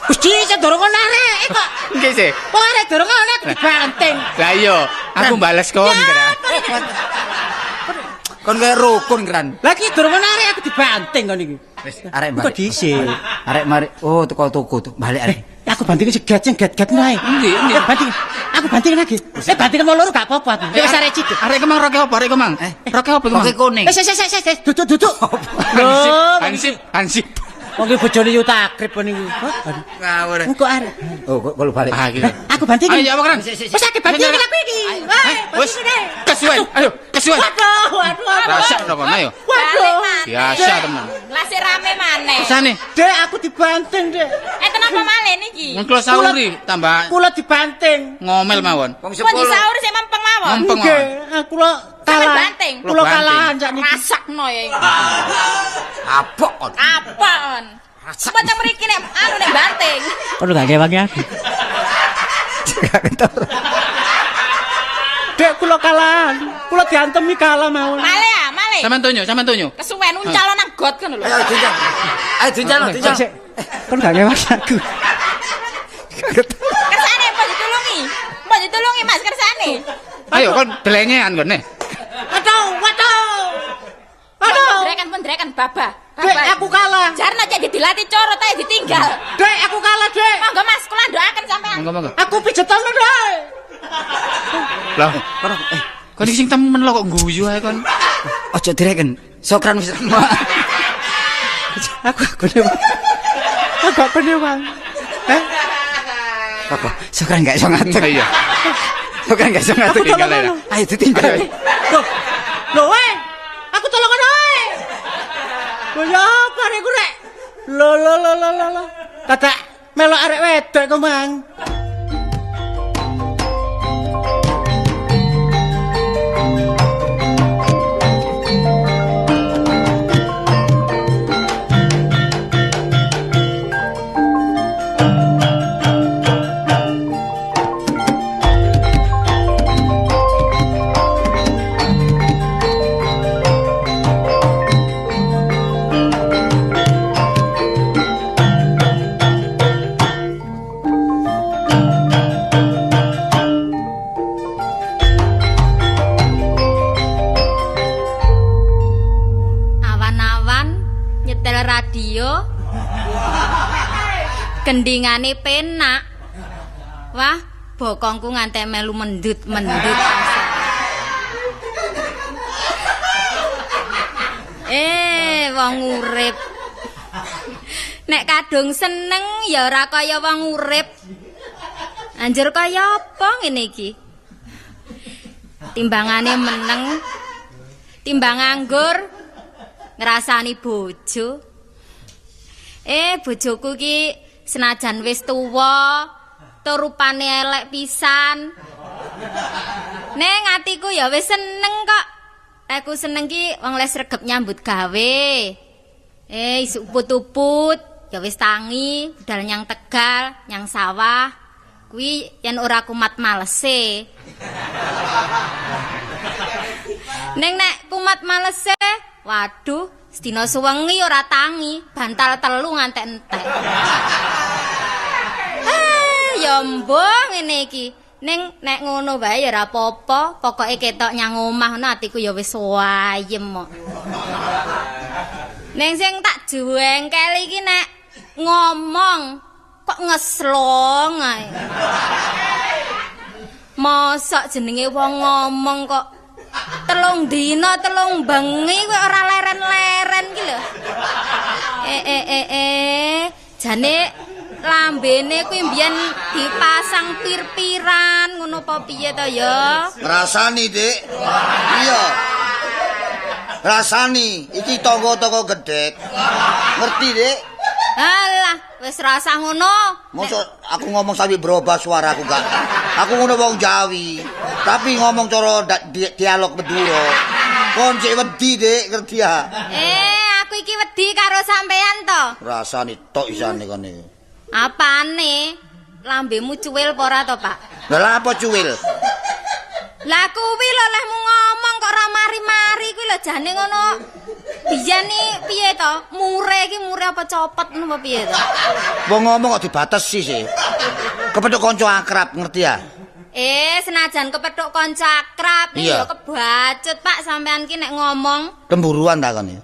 Wis dhisik dorong arek kok. Nggih sih. Wong arek dorong arek dibanting. Lah iya, aku bales kon kira. Kon kaya rukun kran. Lah iki dorong arek aku dibanting kon iki. Wis arek balik. Kok dhisik. Arek mari. Oh teko toko tuh balik arek. Aku banting sing get-get wae. Endi? Banting. Aku banting lagi. Banting wong loro gak apa-apa aku. Wis arek cidek. Arek kemang roke apa arek kemang? Roke apa kemang? Roke kuning. Wis duduk. Hansip. Wong iki bojone yo takrib niku. Ngawur. Engko arek. Oh, kok kalau balik. Aku banting. Ayo apa kran? Wis aku banting aku iki. Wis kesuwen. Ayo, kesuwen. Waduh, waduh. Rasakno kon ayo. Waduh. maneh. Biasa temen. Lah sik rame maneh. Kesane. Dek, aku dibanting, Dek. Enten apa malih niki? Wong kula sauri tambah Kula dibanting. ngomel mawon. Wong Pun 10. disauri sik mempeng mawon. Mempeng Nggih, mawon. kula Sampeyan kalah. banting. Kula Kula kalahan sakniki. Rasakno ya iki. Abok kon. Apaan? Pun teng mriki nek anu nek banting. Kon gak ngewangi aku. Gak ketara. Dek, kula kalahan. Kula diantemi kalah mawon. Malih ah, malih. Sampeyan tonyo, sampeyan tonyo. Kesuwen uncal nang got kan lho. Ayo diuncal. Ayo diuncal, diuncal. Sik, kon gak ngewangi aku. Kersane pun ditulungi. Pun ditulungi Mas kersane. Ayo kon delengean kon nih. Aduh, waduh. Aduh. Pendrekan, baba. Dek, aku kalah. Jarno cek dilatih corot ae ditinggal. Dek, aku kalah, Dek. Monggo Mas, kula ndoaken sampean. Monggo monggo. Aku pijetan lho, Dek. Lah, kon iki sing temen lho kok guyu ae kon. Ojo direken. Sokran wis remak. Aku newang. Aku aku newang. Eh, Apa? Sokran gak iso ngadeg. Iya. Sokran gak iso ngadeg. Aku tolong ae. Ayo ditinggal. Loh. Loh, weh. Aku tolongan wae. Lho ya apa arek ku rek? Lho lho lho lho lho, lho. Dadak melok arek wedok kok, Mang. Awan-awan nyetel radio. Gendingane penak. Wah, bokongku ngantek melu mendut-mendut. Wong urip. Nek kadung seneng ya ora kaya wong urip. Anjir kaya apa ngene iki? Timbangane meneng, timbang nganggur, ngrasani bojo. Bojoku iki senajan wis tuwa, tur rupane elek pisan. Ning atiku ya wis seneng kok. Aku seneng ki wong les regep nyambut gawe. Isuk puput-puput, ya wis tangi, budal nyang Tegal, nyang sawah. Kuwi yen ora kumat malese. Ning nek kumat malese, waduh, sedina suwengi ora tangi, bantal telu ngantek entek. Ya mbuh ngene iki. Ning nek ngono wae ya ora apa-apa, pokoke ketok nyang omah ngono atiku ya wis ayem kok. Ning sing tak juwengkel iki nek ngomong kok ngeslong ae. Mosok jenenge wong ngomong kok telung dina telung bengi kowe ora leren-leren ki lho. Jane lambene kuwi mbiyen dipasang pir-piran ngono apa piye to ya? Rasani, Dik. Iya. Rasani, iki tangga-tangga gedhek. Ngerti, Dik? Alah, wis rasah ngono. Mosok aku ngomong sampe berubah suaraku gak. Aku ngono wong Jawi, tapi ngomong cara dialog Madura. Kon cek wedi, Dik, ngerti ya? Aku iki wedi karo sampean to. Rasani tok isane kon iki. Apane? Lambemu cuwil apa ora to, Pak? Lah apa cuwil? Lah kuwi lho lehmu ngomong kok ora mari-mari kuwi lho jane ngono. Biyen iki piye to? Mure iki mure apa copot ngono apa piye to? Wong ngomong kok dibatesi sih. Kepethuk kanca akrab, ngerti ya? Senajan kepethuk kanca akrab iki ya kebacut, Pak, sampean ki nek ngomong. Cemburuan ta kon iki?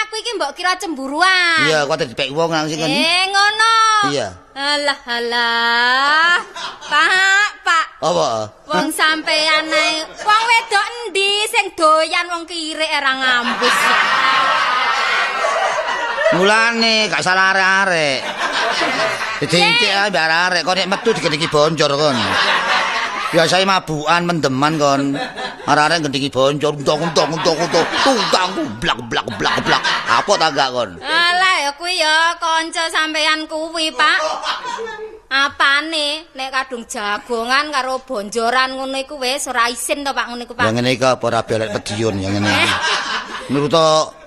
Aku iki mbok kira cemburuan. Iya, kok dipek wong nang sing kon. Ngono. Iya. Alah alah. Pak, Pak. Apa? Wong sampean ae. Wong wedok endi sing doyan wong kirik ora ngambus. Mulane gak salah arek-arek. Dicingkik ae mbak arek, kon nek metu digedheki bonjor kon. Biasane mabukan mendeman kon. Arek-arek gendingi bonjor untung untung untung tungtang blak blak blak blak. Apa ta gak kon? Alah ya kuwi ya kanca sampean kuwi, Pak. Apane nek kadung jagongan karo bonjoran ngono iku wis ora isin to, Pak, ngono iku, Pak. Ya ngene iki apa ora arek Mediun ya ngene. Menurut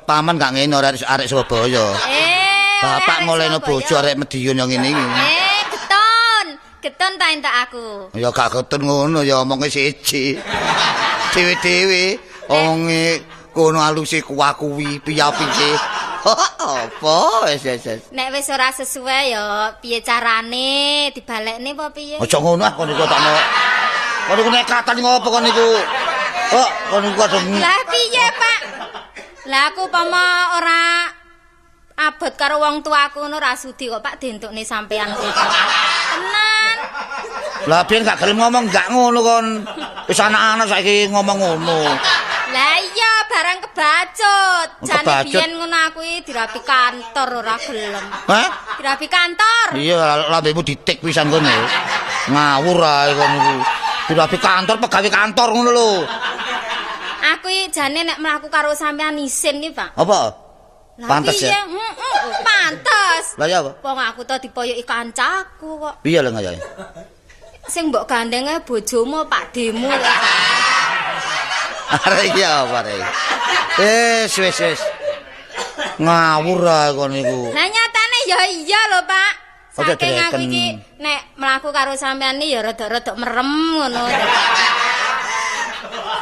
paman gak ngene ora arek Surabaya. Bapak ngolehno bojo arek Mediun ya ngene iki. Geton. Geton ta entek aku. Ya gak geton ngono ya omonge siji. Dewe-dewe omonge kono aluse kuwi piye-piye. Apa wis wis. Nek wis ora sesuai ya piye carane dibalekne apa piye? Aja ngono ah kon iku takno. Kon iku nekatan ngopo kon iku? Kok kon iku kadung. Lah piye, Pak? Lah aku pama ora abot karo wong tuaku ngono ora sudi kok, Pak, dientukne sampean kuwi. Tenan. Lah biyen gak gelem ngomong gak ngono kon. Wis anak-anak saiki ngomong ngono. Lah iya barang kebacut. Jane biyen ngono aku iki dirabi kantor ora gelem. Hah? Dirabi kantor. Iya, lambemu ditik pisan kono. Ngawur ae kon iku. Dirabi kantor pegawe kantor ngono lho. Aku iki jane nek mlaku karo sampean isin iki, Pak. Apa? Pantes ya? Pantes. Lah ya apa? Wong aku to dipoyoki kancaku kok. Piye lho ngayae? Sing mbok gandenge bojomu Pakdemu. Arek iki apa arek? Wis wis wis. Ngawur ae kon niku. Lah nyatane ya iya lho, Pak. Saking aku iki nek mlaku karo sampean iki ya rada-rada merem ngono.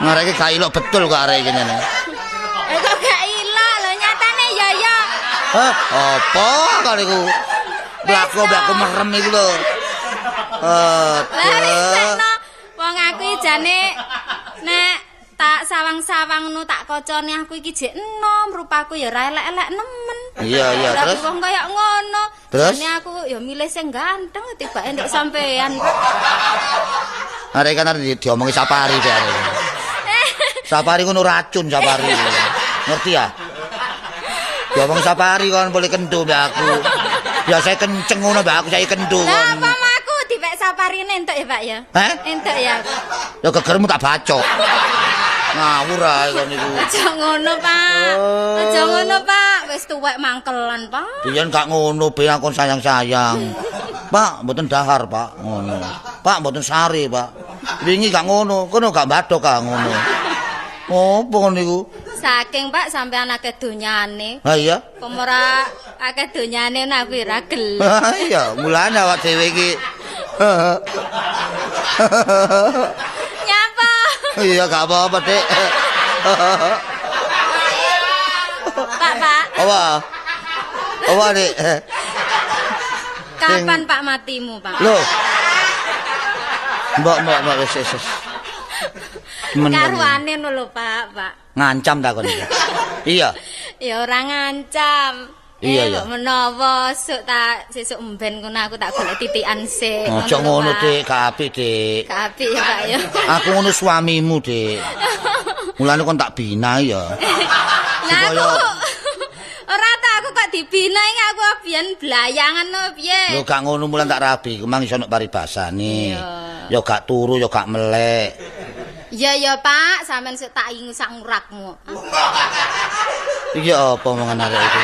Ngarek iki gak ilok betul kok arek iki ngene. Kok gak ilok lho nyatane ya iya. Hah, apa kon niku? Mlaku-mlaku merem iku lho. Aduh. Wong aku iki jane nek tak sawang-sawang ngono tak kocone aku iki jek enom, rupaku ya ora elek-elek nemen. Iya iya terus wong kaya ngono. Terus jane aku ya milih sing ganteng tibake nduk sampean. Arek kan arek diomongi Sapari arek. Sapari ngono racun Sapari. Ngerti ya? Diomongi Sapari kon boleh kendu mbek aku. Biasane kenceng ngono mbek aku saiki kendu kon. Lah apa aku dipek Saparine entuk ya Pak ya? Heh? Entuk ya aku. Ya gegermu tak bacok. Ngawur ae kon niku. Aja ngono, Pak. Aja ngono, Pak. Wis tuwek mangkelan, Pak. Biyen gak ngono, biyen aku sayang-sayang. Pak, mboten dahar, Pak, ngono. Pak, mboten sare, Pak. Wingi gak ngono, kono gak mbadok ah ngono. Opo kon niku? Saking, Pak, sampean akeh donyane. Ha iya. Kok ora akeh donyane aku ora gelem. Ha iya, mulane awak dhewe iki. Nyapa? Iya gak apa-apa, Dik. Pak, Pak. Apa? Apa, Dik? Kapan Pak matimu, Pak? Loh. Mbok, mbok, mbok wis wis. Karuane lho, Pak, Pak. Ngancam ta kon iki? Iya. Ya ora ngancam. Iya, iya. Menawa suk tak sesuk emben ngono aku tak golek titikan sik. Aja ngono, Dik, gak apik, Dik. Gak apik ya, Pak ya. Aku ngono suamimu, Dik. Mulane kon tak bina ya. Lah aku ora ta aku kok dibina iki aku biyen blayangan no piye. Lho gak ngono mulan tak rabi, kemang iso nek paribasane. Ya gak turu ya gak melek. Iya ya, Pak, sampean sik tak ingu sak ngurakmu. Iki apa omongan arek iki?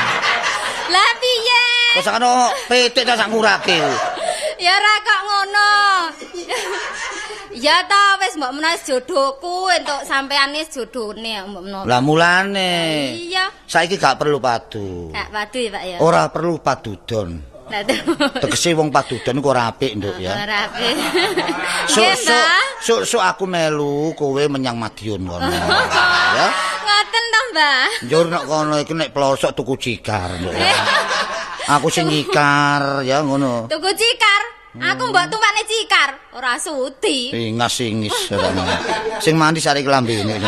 Lah piye? Kok sakno pitik ta sak ngurake. Ya ora kok ngono. Ya ta wis mbok menawa jodohku entuk sampeane jodone mbok menawa. Lah mulane. Iya. Saiki gak perlu padu. Gak padu ya, Pak ya. Ora perlu padudon. Lah tegese wong padudon iku ora apik, Nduk ya. Ora apik. Sok-sok aku melu kowe menyang Madiun kono. Ya. Ngoten to, Mbah. Njur nek kono iku nek plosok tuku cikar, Nduk. Aku sing nyikar ya ngono. Tuku cikar? Aku mbok tumpakne cikar, ora sudi. Ingas-ingis ora. Sing mandi sare klambine.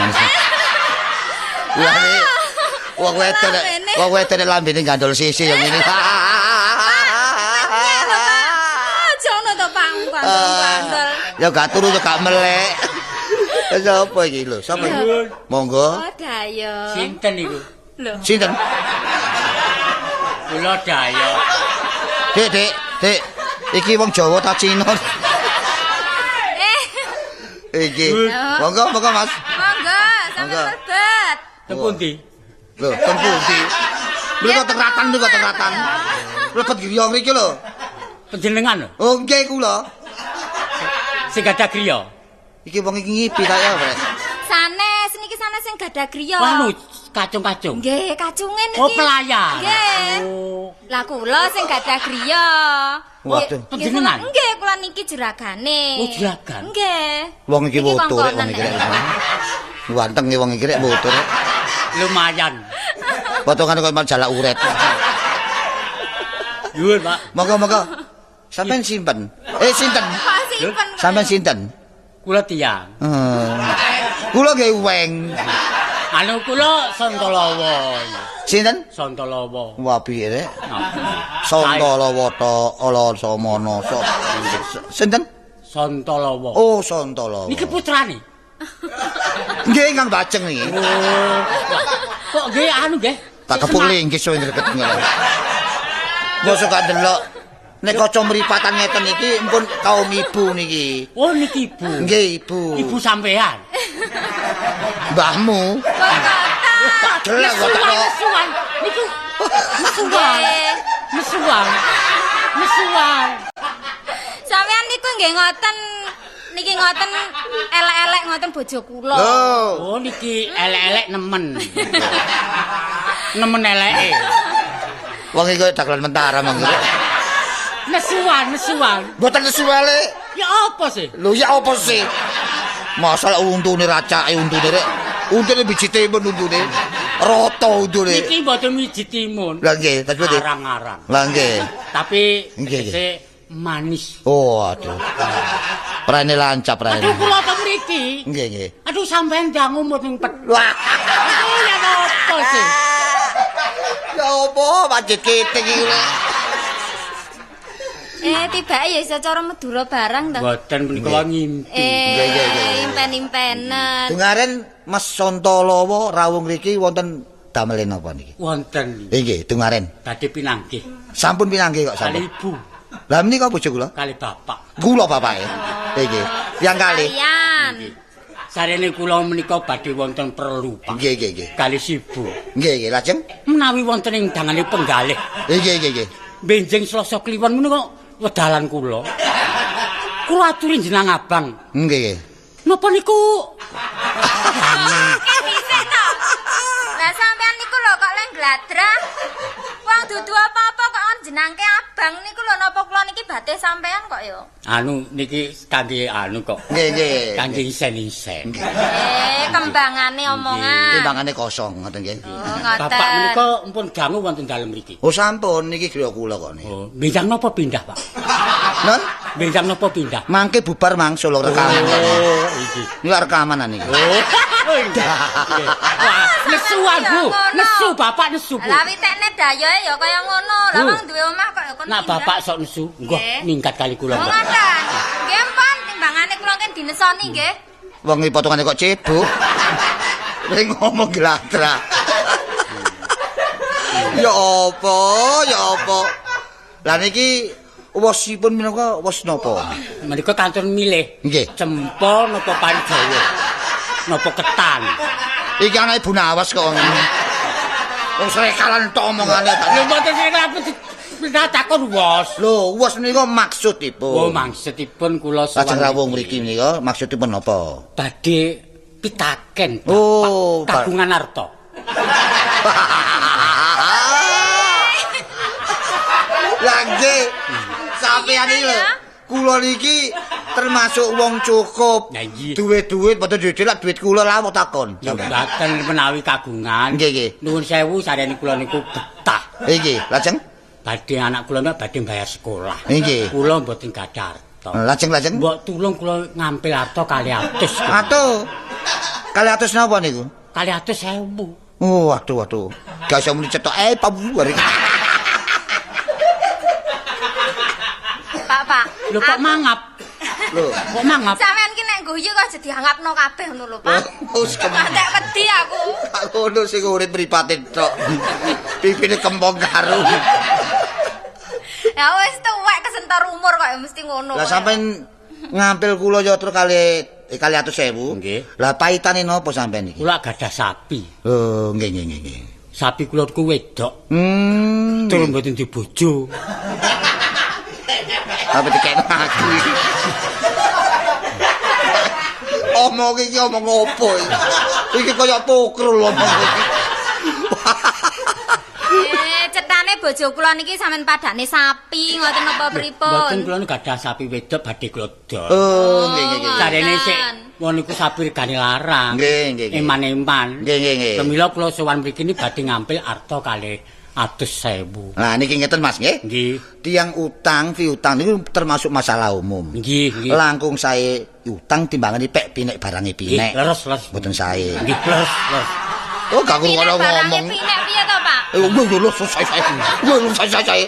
Wong wedok nek wong wedok nek lambene gandol sisi ya ngene. Aja ngono to, Pak, gandol-gandol. Ya gak turu ya gak melek. Sapa iki lho? Sapa iki? Monggo. Oh, Dayo. Sinten iku? Lho. Sinten? Kula Dayo. Dik, Dik, Dik. Iki wong Jawa ta Cina? Iki. Monggo, monggo Mas. Monggo, sampe mlebet. Teng pundi? Lho, teng pundi? Mriko teng ratan niku teng ratan. Mlebet griya mriki lho. Panjenengan lho. Oh, nggih kula. Sing gadah griya. Iki wong iki ngipi ta ya, Rek. Sanes niki sanes sing gadah griya. Wah, kacung-kacung. Nggih, kacunge niki. Oh, pelayar. Nggih. Oh. Lah kula sing gadah griya. Waduh. Panjenengan? Nggih, kula niki juragane. Oh, juragan. Nggih. Wong iki woto rek wong iki rek. Ganteng wong iki rek woto rek. Lumayan. Potongane koyo majalah uret. Nyuwun, Pak. Monggo-monggo. Sampeyan simpen. Eh, sinten? Kok simpen? Sampeyan sinten? Kula tiyang. Kula nggih weng. Anu kula Santalawa. Sinten? Santalawa. Wah, piye rek? Santalawa ta ala samana. Sinten? Santalawa. Oh, Santalawa. Niki putrane. Nggih, ingkang bajeng niki. Oh. Kok nggih anu nggih? Tak kepuk linggis kowe ndreket ngono. Mosok gak ndelok. Nek kaca mripatan ngeten iki empun kaum ibu niki. Oh, niki ibu. Nggih, ibu. Ibu sampean. Mbahmu. Tak delok kok tak. Nesuan. Niku nesuan. Nesuan. Nesuan. Sampean niku nggih ngoten. Niki ngoten elek-elek ngoten bojo kula. Oh, niki elek-elek nemen. Nemen eleke. Wong iki koyo dagelan mentara monggo. Nesuan, nesuan. Mboten nesuale. Ya apa sih? Lho ya apa sih? Masalah untune racake untune rek. Untune biji timun untune. Rata untune. Niki mboten biji timun. Lah nggih, terus pundi? Arang-arang. Lah nggih. Tapi nggih manis. Oh, aduh. Prene lancap prene. Aduh kula ta mriki. Nggih, nggih. Aduh sampean ndang umut ning pet. Wah. Ya apa sih? Ya apa pancet keting iki lho. Tibake ya iso cara Madura barang ta. Mboten menika ngimpi. Nggih, nggih, nggih. Impen-impenan. Dungaren Mas Santalawa rawuh mriki wonten damele napa niki? Wonten. Nggih, dungaren. Badhe pinanggih. Sampun pinanggih kok sampun. Kali ibu. Lah menika bojo kula? Kali bapak. Kula bapake. Nggih. Yang kali. Sarene kula menika badhe wonten perlu, Pak. Nggih, nggih, nggih. Kali sibu. Nggih, nggih, lajeng menawi wonten ing dangane penggalih. Nggih, nggih, nggih. Benjing Selasa Kliwon menika wedalan kula. Kula aturi jeneng abang. Nggih, nggih. Napa niku? Dhisik to. Lah sampean niku lho kok leng gladrah. Wong dudu apa-apa kok on jenengke abang niku lho napa kula niki batih sampean kok ya. Anu niki kangge anu kok. Nggih, nggih. Kangge isen-isen. Kembangane omongan. Timbangane kosong ngoten nggih. Oh, ngoten. Bapak menika ampun dangu wonten dalem mriki. Oh, sampun niki griya kula kok niki. Oh, benjang napa pindah, Pak? Non? Benjang napa pindah? Mangke bubar mangsul rekaman. Oh, iki. Niku rekaman niki. Oh. Wah, nesuan, Bu. Nesu bapak nesu, Bu. Lah witekne dayoe ya kaya ngono. Lah wong duwe omah kok ya kon. Nak bapak sok nesu, nggih minggat kali kula. Oh, ngoten. Nggih, pun timbangane kula kan dinesoni nggih. Wong iki potongane kok cebok. Ning ngomong gladrak. Ya apa, ya apa. Lah niki wosipun minangka wos napa? Menika kantun milih. Nggih. Cempa napa pari Jawa? Napa ketan? Iki anake Bu Nawas kok ngene. Wong srekalan tok omongane ta. Lho mboten srekalan takon wos. Lho, wos menika maksudipun. Oh, maksudipun kula sowan. Lajeng rawuh mriki menika maksudipun napa? Badhe pitaken bapak. Oh, kagungan arta. Lah nggih. Sampeyan iki lho. Kula niki termasuk wong cukup. Duit-duit mboten duit lak duit kula lah mau takon. Mboten menawi kagungan. Nggih, nggih. Nuwun sewu sarene kula niku betah. Nggih, lajeng badhe anak kula niku badhe bayar sekolah. Nggih. Kula mboten gadah arta. Lajeng-lajeng mbok tulung kula ngampil arta 200. Atuh. 200 napa niku? 200.000. Oh, waduh waduh. Gak iso muni cetok pawu. Pak, Pak. Lho kok mangap? Lho, kok mangap? Sampeyan ki nek guyu kok aja dianggapno kabeh ngono lho, Pak. Wis kematek wedi aku. Ngono sing urip mripate tok. Pipine kempong karo. Ya wis tuwek kesentor umur kok ya mesti ngono. Lah sampean Ngampil kula yatra kalih 200.000. Nggih. Lah paitane napa sampean iki? Kula gadah sapi. Oh, nggih nggih nggih. Sapi kula ku wedok. Tur mboten dibojo. Apa dikekno aku iki? Omong iki omong opo iki? Iki kaya pokrul omong iki. Cetane bojo kula niki sampean padakne sapi ngoten napa pripun? Mboten kula niku gadah sapi wedok badhe kula dol. Oh, nggih nggih nggih. Sarene sik wong niku sapi regane larang. Nggih nggih. Eman-eman. Nggih nggih nggih. Pramila kula sowan mriki niki badhe ngampil arta kalih 200.000. Nah niki ngeten Mas nggih. Nggih. Tiang utang, piutang niku termasuk masalah umum. Nggih, nggih. Langkung sae utang timbangane pek pinek barange pinek. Nggih, leres, leres. Mboten sae. Nggih, leres, leres. Oh, gak ngono ngomong. Pinek piye to, Pak? Lho, selesai. Lho, selesai.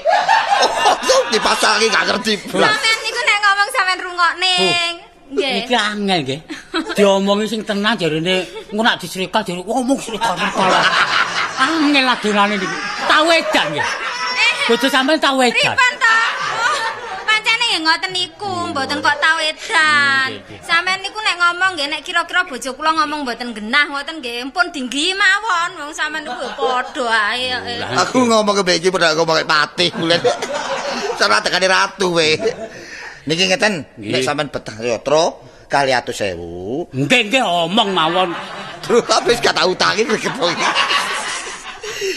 Oh, dipasang iki gak ngerti. Sampeyan niku nek ngomong sampean rungokne. Nggih. Niki angel nggih. Diomongi sing tenang jarene engko nek disrikal jare ngomong srikal. Angel adonane niki. Tau edan nggih. Bojo sampean tau edan. Pripun to? Pancene nggih ngoten niku, mboten kok tau edan. Sampeyan niku nek ngomong nggih nek kira-kira bojo kula ngomong mboten genah ngoten nggih, pun dinggi mawon wong sampeyan niku padha ae. Aku ngomong ke iki padha ngomong kaya patih bulan. Cara tekane ratu we. Niki ngeten, nek sampean betah yatra kali 200.000. Nggih nggih omong mawon. Terus habis gak tau utangi greget iki.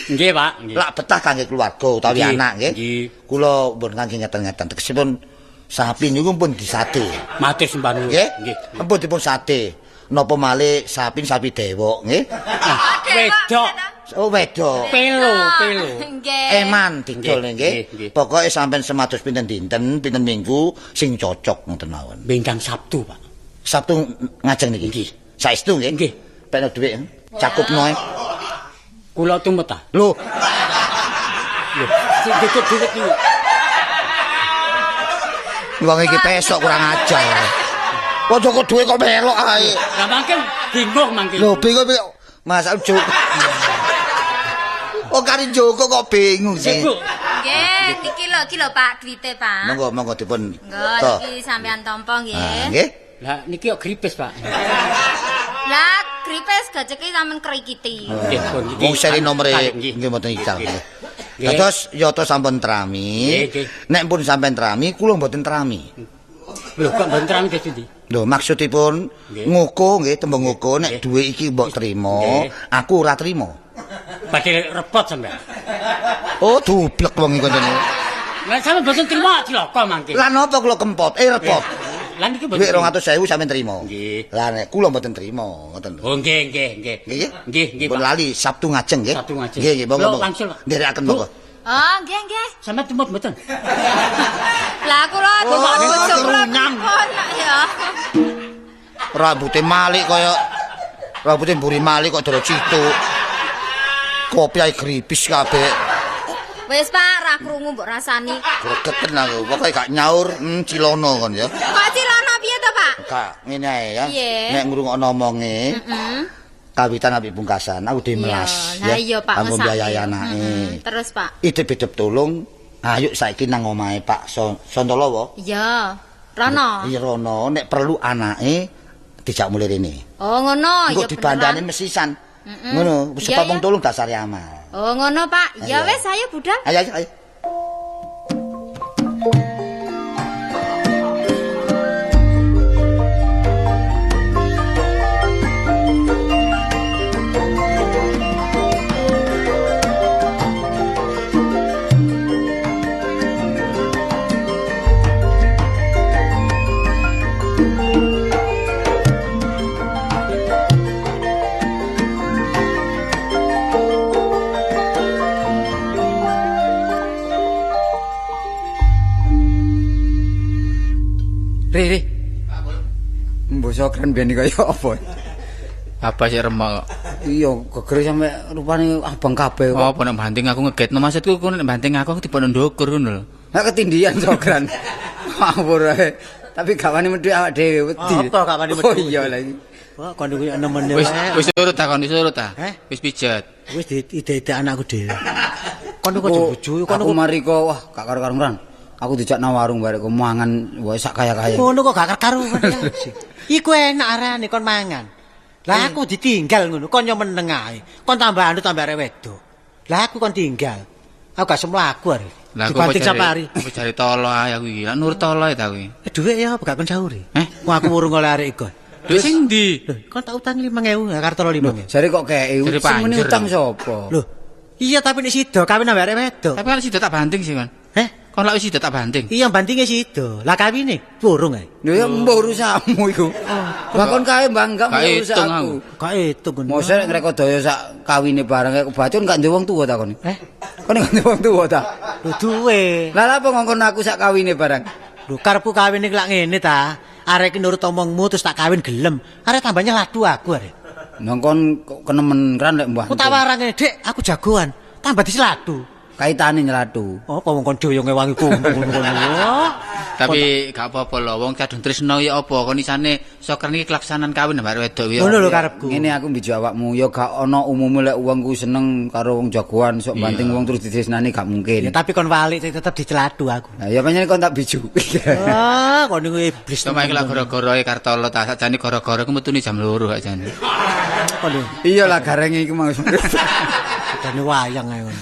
Nggih, Pak. Nggih. Lak betah kangge keluarga utawi anak nggih. Kula pun kangge ngeten-ngeten tegesipun sapi niku pun disade. Matur sembah nuwun. Nggih. Ampun dipun sade. Napa malih sapi sapi dewok nggih. Wedok. Oh wedok. Pelo, pelo. Nggih. Eman didol nggih. Pokoke sampean semados pinten dinten, pinten minggu sing cocok ngoten mawon. Bengkang Sabtu, Pak. Sabtu ngajeng niki. Nggih. Saestu nggih. Nggih. Pekno dhuwit cakupno ae. Kula tumut ta? Lho. Lho, sing dikut dhuwit niku. Wong iki pesok kurang ajar. Kok cukup dhuwit kok melok ae. Lah mangke bingung mangke. Lho bingung Mas Joko. Oh kari Joko kok bingung sih. Nggih, niki lho iki lho Pak duwite Pak. Monggo monggo dipun. Monggo niki sampean tampa nggih. Nggih. Lah niki kok gripis Pak. Lah gripis gajeke sampean krikiti. Nggih pun iki. Wong seri nomere nggih mboten ical. Dados yata sampun trami. Nek pun sampean trami kula mboten trami. Lho kok mboten trami dadi ndi? Lho maksudipun ngoko nggih tembung ngoko nek dhuwit iki mbok trima, aku ora trima. Badhe repot sampean. Oh dublek wong iki kancane. Lah sampean mboten trima cilaka mangke. Lah napa kula kempot? Repot. Lah niki mboten. Dhuwit 200.000 sampean trima. Nggih. Lah nek kula mboten trima, ngoten lho. Oh nggih nggih nggih. Nggih nggih. Pun lali Sabtu ngajeng nggih. Sabtu ngajeng. Nggih nggih monggo. Nderekaken monggo. Oh nggih nggih. Sampeyan tumut mboten? Lah kula bojo kula ya. Rambute malik kaya rambute mburi malik kok doro cituk. Kopi ae gripis kabeh. Wis Pak, ra krungu mbok rasani. Gregeten aku, pokoke gak nyaur cilono kon ya. Kok cilono piye to, Pak? Gak, ngene ae ya. Nek ngrungokno omonge, kawitan ambek pungkasan, aku dhewe melas ya. Iya, Pak, kanggo mbiayai anake. Terus, Pak. Idep-idep tolong, ayo saiki nang omahe Pak Sontolowo. Iya. Rono. Iya, rono, nek perlu anake dijak mulih rene. Oh, ngono. Engko dibandane mesisan. Ngono, sebab wong tolong dasare amal. Oh, ngono, Pak. Ya wis, ayo budal. Ayo, ayo. Ri, mbok sokran biyen kaya apa? Apa sih remok kok? Iya, gegere sampe rupane abang kabeh kok. Apa nek banting aku ngegetno maksudku ku nek banting aku tiba ndukur ngono lho. Nek ketindihan sokran. Ngawur ae. Tapi gak wani medhik awak dhewe wedi. Apa gak wani medhik? Oh iya lah iki. Wah, kon niku nemene. Wis surut ta kon, wis surut ta? Wis pijet. Wis diide-ide anakku dhewe. Kon kok bojo kon mari kok wah gak karo-karuan. Aku dijak nang warung barek ku mangan wae sak kaya-kaya. Ngono kok gak karuan ya. Iku enak arane kon mangan. Lah aku ditinggal ngono, kon yo meneng ae. Kon tambah anu tambah arek wedok. Lah aku kon tinggal. Aku gak semlaku arek. Dibanting Sapari. Aku jare tolo ae aku iki. Lah nurut tolo ta kuwi. Dhuwit ya apa gak kon sauri? Wong aku urung oleh arek iku. Dhuwit sing ndi? Lho, kon tak utang 5.000, kartolo 5.000. Jare kok kei sing muni utang sapa? Lho. Iya tapi nek sida kawin ambek arek wedok. Tapi kan sida tak banting sih kon. Heh? Kon lak wis sida tak banting. Iya bantinge sida. Lah kawine urung ae. Lho ya mbok urusanmu iku. Lah kon kae mbang gak urus aku. Gak hitung kon. Mosok nek ngrekodaya sak kawine bareng kaya kebacun gak duwe wong tuwa ta kon. Eh? Kon gak duwe wong tuwa ta? Lho duwe. Lah lha apa ngongkon aku sak kawine bareng? Lho karepku kawin iki lak ngene ta. Arek iki nurut omongmu terus tak kawin gelem. Arek tambah nyeladu aku arek. Nang kon kok kenemen kan lek mbah. Aku tak warang ngene, Dik, aku jagoan. Tambah diseladu. Kaitane nyeladu. Apa wong kon dhewe ngewangi ngono. Tapi gak apa-apa lho, wong kadung tresno ya apa kon isane sokren iki kelaksanan kawin ambek wedok ya. Ngono lho karepku. Ngene aku mbijo awakmu ya gak ana umume lek wong ku seneng karo wong jagoan sok banting wong terus ditresnani gak mungkin. Ya tapi kon walik tetep diceladu aku. Lah ya pancen kon tak biju. Ah, kon niku iblis. Cuma iki lak gara-gara Kartolo ta sakjane gara-gara ku metune jam 2 kok jane. Iya lah garenge iku mau. Dane wayang ae ngono.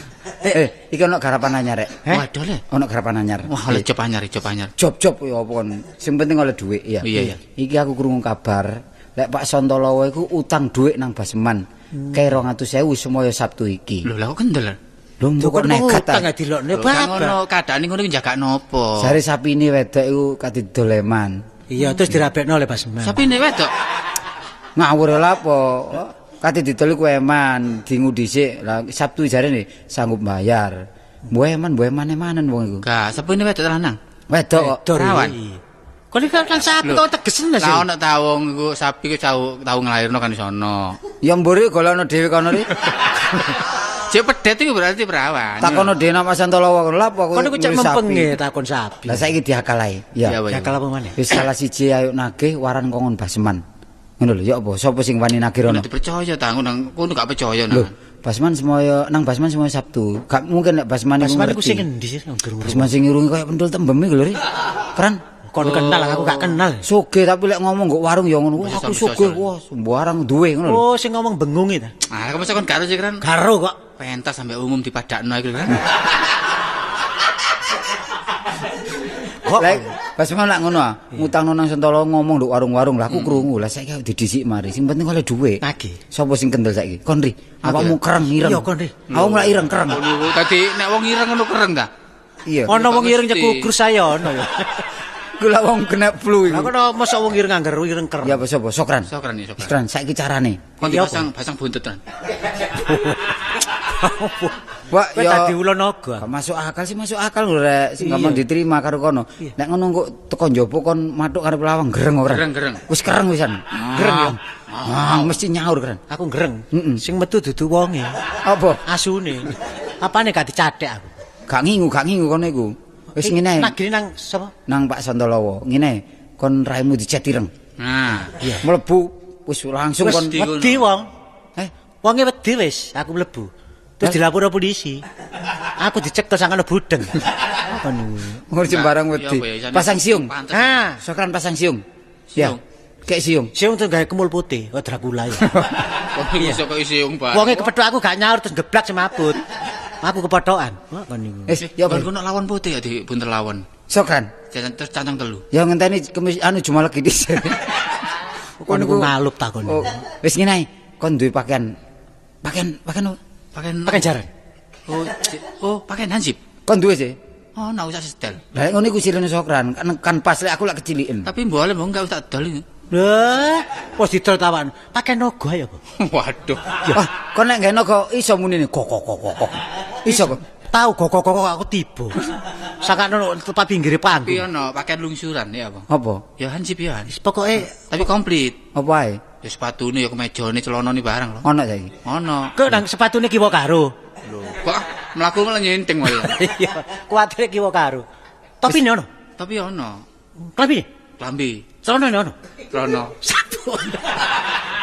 Iki ono garapan anyar rek. Waduh le. Ono garapan anyar. Wah, oleh job anyar, job anyar. Job-job ya apa kon. Sing penting oleh dhuwit ya. Iya, iya. Iki aku krungu kabar lek Pak Santolowo iku utang dhuwit nang Baseman. Kae 200.000 semoyo Sabtu iki. Lho, lah kok kendel. Lho, mbok kok nekat ta. Utang dilokne babar. Ngono keadaane ngono iki njagakno apa? Jare sapine wedok iku kate doleman. Iya, terus dirabekno oleh Baseman. Sapine wedok. Ngawur lha apa? Kate didol iku eman, dingu dhisik. Lah Sabtu jarene sanggup bayar. Mbuh eman, mbuh eman-emanen wong iku. Gak, sapine wedok lanang. Wedok kok. Rawan. Kon iki kan sapi kok tegesen lho sih. Lah ono ta wong iku sapi ku tau nglairno kan iso ono. Ya mburi golekno dhewe kono ri. Cek pedet iku berarti perawan. Takono dhewe nang Mas Santolowo kono lha apa aku. Kon iku cek mempenge takon sapi. Lah saiki diakal ae. Ya. Diakal apa maneh? Wis salah siji ayo nagih waran kongon Baseman. Ngono lho, ya apa sapa sing wani nagih rono? Dipercaya ta ngono, kono gak percaya nang. Lho, Basman semoyo nang Basman semoyo Sabtu. Gak mungkin nek Basman iku ngerti. Basman iku sing endi sih? Basman sing ngirungi koyo pendul tembem iku lho, Ri. Keren. Kon kenal aku gak kenal. Sugih tapi lek ngomong nggo warung ya ngono. Wah, aku sugih, wah, sembarang duwe ngono lho. Oh, sing ngomong bengung iki ta. Ah, kok masa kon gak ro sih, Keren? Garo kok. Pentas sampe umum dipadakno iku kan. Lek Basman lak ngono ah, ngutangno nang Sentolo ngomong nduk warung-warung lah aku krungu. Lah saiki aku didhisik mari. Sing penting oleh dhuwit. Nagih. Sapa sing kendel saiki? Kon ri. Awakmu kereng ireng. Iya kon ri. Awakmu lak ireng kereng. Dadi nek wong ireng ngono kereng ta? Iya. Ono wong ireng nyekugrus saya ono ya. Iku lak wong kena flu iku. Lah kono mosok wong ireng angger ireng kereng. Ya apa sapa? Sokran. Sokran ya sokran. Sokran saiki carane. Kon dipasang pasang buntut kan. Wah, ya dadi ula naga. Gak masuk akal sih, masuk akal lho rek, sing gampang diterima karo kono. Nek ngono kok teko njaba kon mathuk karo lawang gereng ora? Gereng-gereng. Wis kereng wisan. Gereng ya. Ah, mesti nyaur keren. Aku gereng. Sing metu dudu wonge. Apa? Asune. Apane gak dicathek aku. Gak ngingu kono iku. Wis ngene. Nagine nang sapa? Nang Pak Santolowo. Ngene, kon raimu dicet ireng. Nah, iya. Mlebu wis langsung kon wedi wong. Wonge wedi wis, aku mlebu. Terus dilapor polisi. Aku dicekel sangkane budeng. Apa niku? Ngurus barang wedi. Pasang siung. Ha, sokran pasang siung. Ya. Kayak siung. Siung tuh gawe kemul putih, kok Dracula ya. Kok iso kok siung, Pak. Wonge kepethuk aku gak nyaur terus geblak semaput. Aku kepethokan. Wah, kon niku. Wis, ya kon kono lawon putih ya di buntel lawon. Sokran. Terus cancang telu. Ya ngenteni kemis anu Jumat legi dhisik. Kon niku ngalup ta kon. Wis ngene ae, kon duwe pakaian. Pakaian Pakaian jaran. Oh, pakaian hansip. Kon duwe sih? Oh, nah usah setel. Lah ngono iku silene Sokran, kan pas lek aku lak keciliken. Tapi mbok le mbok enggak usah dol iki. Lah, wis didol tawan. Pakaian naga ya, Pak. Waduh. Wah, kon nek nggae naga iso munine kok kok kok kok. Iso kok. Tahu kok kok kok aku tiba. Sakakno tepat pinggire panggung. Tapi ono pakaian lungsuran ya apa? Apa? Ya hansip ya. Pokoke tapi komplit. Apa ae? Ya sepatune ya kemejane celanane barang lho. Ono saiki. Ono. Kok nang sepatune kiwa karo. Lho, kok mlaku malah nyenting wae. Iya, kuwatire kiwa karo. Topine ono. Topi ono. Klambine? Klambi. Celanane ono. Celana. Satu.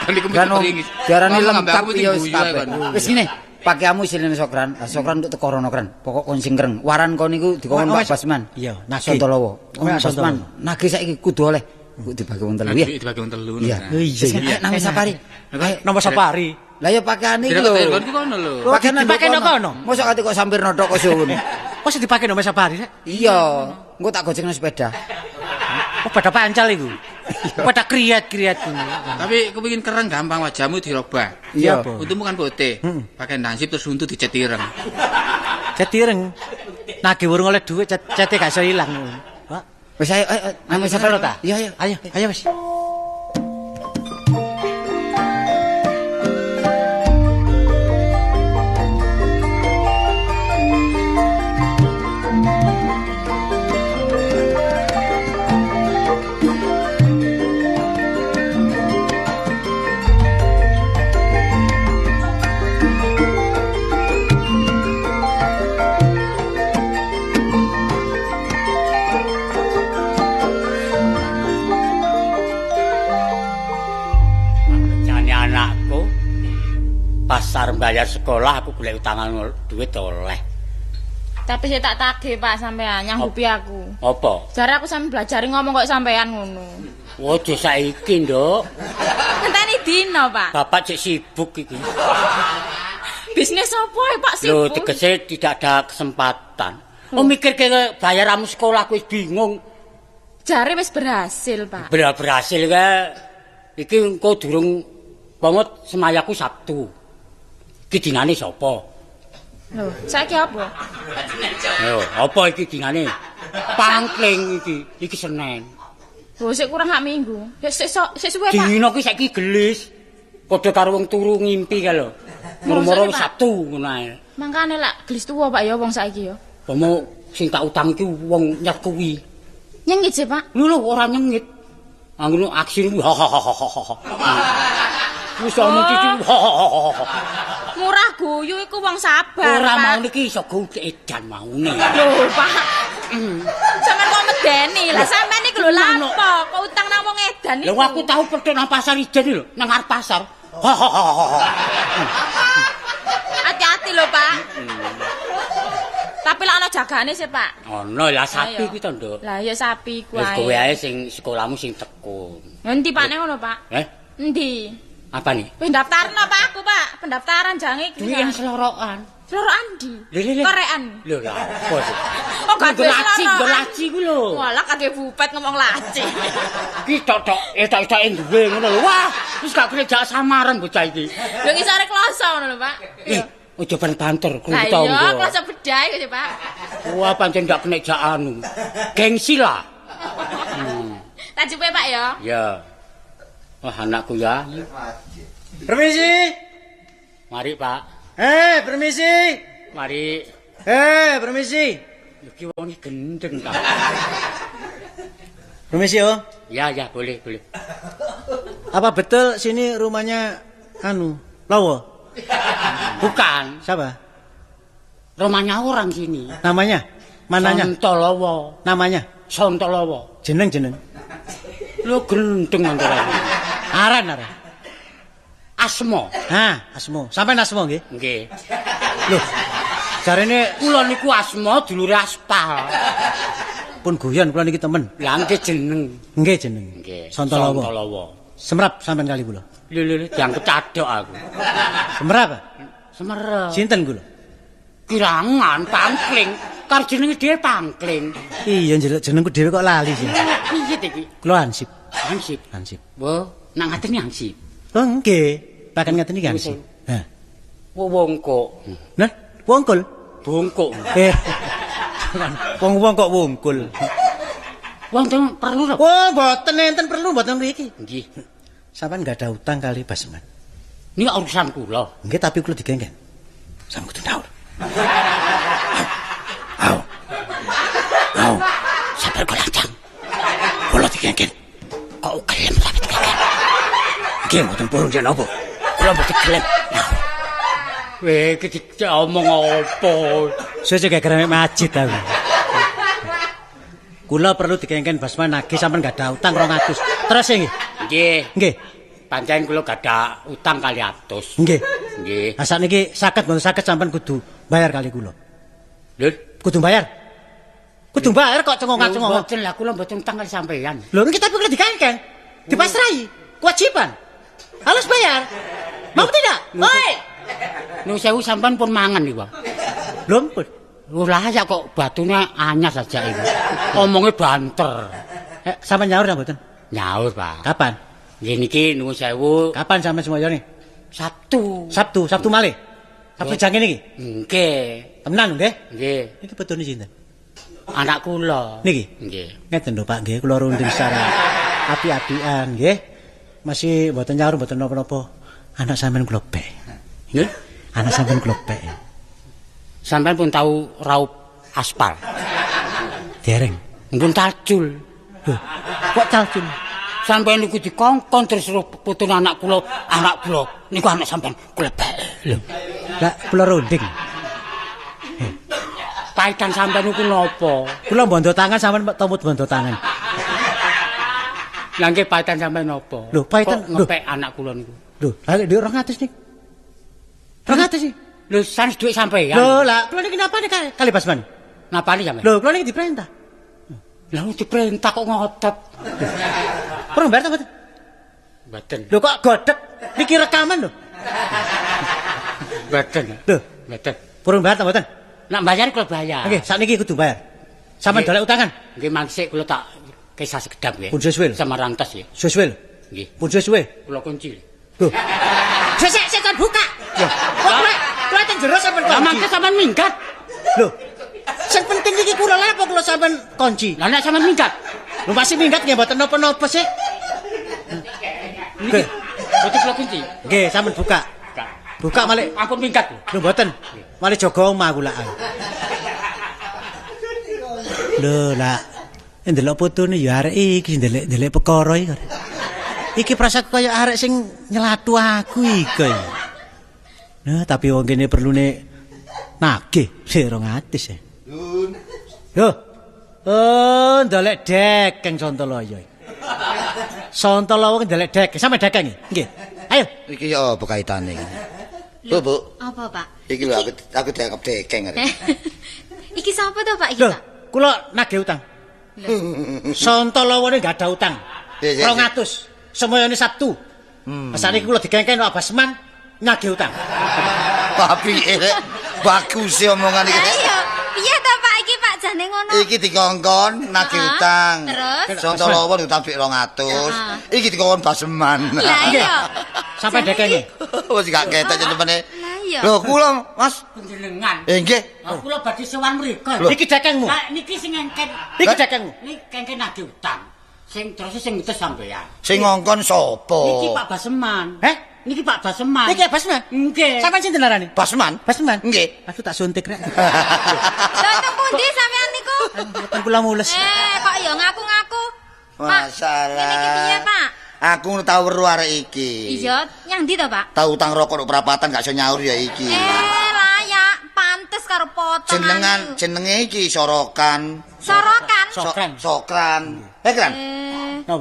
Kan iku mesti diarani lengkap ya wis kabeh. Wis ngene, Pakaianmu silene Sokran. Lah Sokran untuk teko rono kran. Pokok kon sing kereng. Waran kon niku dikon Pak Basman. Iya, nagih. Santolowo. Pak Basman, nagih saiki kudu oleh. Kok dibagi wong telu ya. Dibagi wong telu. Iya. Iya. Nang Sapari. Nomor Sapari. Lah ya pakaiane iki lho. Pakaian dipake nang kono. Mosok kate kok sampir nothok kok suwun. Mosok dipake nomor Sapari rek? Iya. Engko tak gojekno sepeda. Oh, pada pancal iku. Pada kriat-kriat kuwi. Tapi kepengin kereng gampang wajahmu dirobah. Iya. Untumu kan putih. Pakai nasib terus untu dicet ireng. Cet ireng. Nagih urung oleh dhuwit cete gak iso ilang. Pak. Wis ayo ayo nang Sapari ta? Iya iya. Ayo, ayo wis. Pasar bayar sekolah aku golek utangan duit oleh. Tapi saya tak tagih Pak sampean nyanggupi aku. Apa? Jare aku sampe belajar ngomong kok sampean ngono. Waduh saiki, Nduk. Ngenteni dino, Pak. Bapak cek sibuk iki. Bisnis apa ya, Pak sibuk? Lho, tegese tidak ada kesempatan. Oh mikir ke bayaramu sekolah aku wis bingung. Jare wis berhasil, Pak. Berhasil kae iki engko durung banget semayaku Sabtu. Iki dinane sapa? Lho, saiki apa? Lho, apa iki dinane? Pangkling iki, iki Senin. Lho, sik kurang hak minggu. Sik sik suwe, Pak. Dina ki saiki gelis. Padha karo wong turu ngimpi kae lho. Moro-moro Sabtu ngono ae. Mangkane lak gelis tuwa, Pak ya wong saiki ya. Pomo sing tak utang iki wong nyet kuwi. Nyengit sih, Pak? Lho, ora nyengit. Anggono aksi ha ha ha ha ha. Wis omong titik. Murah guyu iku wong sabar. Ora mau niki iso gudhe edan maune. Lho, Pak. Sampeyan kok medeni. Lah sampeyan niku lho lapo kok utang nang wong edan niku. Lho aku tau petuk nang pasar ijen lho, nang arep pasar. Hati-hati lho, Pak. Tapi lak ana jagane sih, Pak. Ana lah sapi kuwi to, Nduk. Lah ya sapi ku ae. Wis kowe ae sing sekolahmu sing tekun. Endi Pak nek ngono, Pak? Eh? Endi? Apa nih? Pendaftaran apa aku, Pak? Pendaftaran jange iki. Duit yang selorokan. Selorokan ndi? Korean. Lho lha apa sih? Oh, gak laci, nggo laci ku lho. Walah kage bupet ngomong laci. Ki tok-tok etok-etoke duwe ngono lho. Wah, wis gak kena jak samaran bocah iki. Lho ngisore kloso ngono lho, Pak. Eh, ojo banter krungu tangga. Lah iya, kloso bedhae kok, Pak. Wah, pancen gak kena jak anu. Gengsi lah. Tak jupe, Pak ya. Ya. Wah, anakku ya. Permisi. Mari, Pak. Permisi. Mari. Permisi. Iki wong iki gendeng ta. Permisi, Om. Ya, ya, boleh, boleh. Apa betul sini rumahnya anu, Lowo? Bukan. Siapa? Rumahnya orang sini. Namanya? Mananya? Sontolowo. Namanya? Sontolowo. Jeneng-jeneng. Lu gendeng antara. Aran aran. Asmo. Hah, Asmo. Sampeyan Asmo nggih? Nggih. Lho. Jarene kula niku Asmo dulure aspal. Pun guyon kula niki temen. Lah nggih jeneng. Nggih jeneng. Nggih. Sontolowo. Sontolowo. Semerap sampean kali kula. Lho lho dianggep cadhok aku. Semerap? Semerap. Sinten kula? Kirangan pangkling. Karo jenenge dhewe pangkling. Iya jenengku dhewe kok lali sih. Piye iki? Kula Hansip. Hansip. Hansip. Wah, nang ngaten Hansip. Oh nggih, bahkan ngaten iki Hansip. Hah. Wongkok. Nah, wongkul. Bongkok. Wong-wong kok wongkul. Wonten perlu lho. Oh, mboten enten perlu mboten mriki. Nggih. Sampeyan nggak ada utang kali Basman. Niki urusan kula. Nggih, tapi kula digengken. Sampeyan kudu naur. Au. Au. Sampeyan kok lancang. Kula digengken. Kok gelem sampeyan digengken? Nggih, mboten purun yen apa. Kula mboten gelem. Weh, iki diomong apa? Suwe geger masjid aku. Kula perlu dikengken Basman nagih sampean gak ada utang 200. Terus nggih. Nggih. Nggih. Pancen kula gak ada utang kali atus. Nggih. Nggih. Lah sakniki saged mboten saged sampean kudu bayar kali kula. Lho, kudu bayar. Kudu bayar kok cengongak-cengongok. Mboten lah kula mboten utang kali sampean. Lho niki tapi kula dikengken. Dipasrahi, kewajiban. Harus bayar. Mau tidak? Oi. Nuwun sewu sampean pun mangan niku, Pak. Lho pun. Lah ya kok batune anyar saja iki. Omonge banter. Sampean nyaur ta mboten? Nyaur, Pak. Kapan? Nggih niki nuwun sewu. Kapan sampean semoyone? Sabtu. Sabtu, Sabtu malih. Sabtu jang ngene iki. Nggih. Tenan nggih? Nggih. Niki petune sinten? Anak kula. Niki? Nggih. Ngeten lho Pak nggih, kula runding secara api-apian nggih. Masih mboten nyaur mboten napa-napa. Anak sampean kula pek. Nggih. Anak sampean kula pek. Sampean pun tahu raup aspal. Dereng. Pun tacul. Lho, kok tacul? Sampeyan niku dikongkon terus putune anak kula niku anak sampean kula pek. Lho. Lah kula runding. Paitan sampean niku napa? Kula bondo tangan sampean tomut bondo tangan. Lah nggih paitan sampean napa? Lho, paitan ngepek anak kula niku. Lho, lha dhuwit 200 niku. 200 iki. Lho, sanes dhuwit sampeyan. Lho, lah kula niki napane kali Basman? Napane sampeyan? Lho, kula niki diperintah. Lah diperintah kok ngotot. Perlu bayar ta mboten? Mboten. Lho kok godhek niki rekaman lho. Mboten. Lho, mboten. Perlu bayar ta mboten? Nak bayar kula bayar. Nggih, sakniki kudu bayar. Sampeyan dolek utangan. Nggih, mangke kula tak kisah sekedap nggih. Pun suwe. Sama rantas nggih. Suwe. Nggih. Pun suwe. Kula kunci. Lho. Sik sik kon buka. Lho, kok kula ten jero sampean kunci. Lah mangke sampean minggat. Lho. Sing penting iki kula lha apa kula sampean kunci? Lah nek sampean minggat. Lho masih minggat nggih mboten napa-napa sih. Niki. Mboten kula kunci. Nggih, sampean buka. Buka malih. Ampun minggat. Lho mboten. Malih jaga omah kula. Lho lah, ndelok putune ya arek iki ndelek-ndelek perkara iki. Iki prasaku kaya arek sing nyelatu aku iki. Nah, tapi wong kene perlune nagih sik 200 ya. Lho. Oh, ndelek dekeng Sontoloyo. Sontolowo ndelek dekeng, sampe dekeng iki. Nggih. Ayo. Iki ya apa kaitane iki? Bu, Bu. Apa, Pak? Iki lho aku dianggap dekeng arek. Iki sapa to, Pak iki, Pak? Kula nagih utang. Sontolowone gak ada utang. 200. Semoyone Sabtu. Sakniki kula dikengken Pak Basman nagih utang. Apike rek. Bagus e omongan iki. Ayo, piye to Pak iki Pak jane ngono? Iki dikongkon nagih utang. Terus Sontolowo utang dhuwit 200. Iki dikongkon Basman. Lah iya. Sampai dekenge. Wis gak ketok jenenge. Lah iya. Lho kula Mas panjenengan. Nggih. Kula badhe sowan mriku. Iki dekengmu. Lah niki sing ngengken. Iki dekengmu. Niki kengken nagih utang. Sing terus sing ngutus sampeyan. Sing ngongkon sapa? Niki Pak Basman. Heh? Niki Pak Basman. Niki Basman? Nggih. Sampeyan sinten arane? Basman. Basman? Nggih. Aduh tak suntik rek. Lho teng pundi sampeyan niku? Mboten kula mules. Kok ya ngaku-ngaku. Masalah. Ngene iki piye, Pak? Aku tau weruh arek iki. Iya, nyang ndi to, Pak? Tau utang rokok nduk perapatan gak iso nyaur ya iki. Layak, pantes karo potongan. Jenenge iki sorokan. Sorokan? Sokran. Sokran. Kran.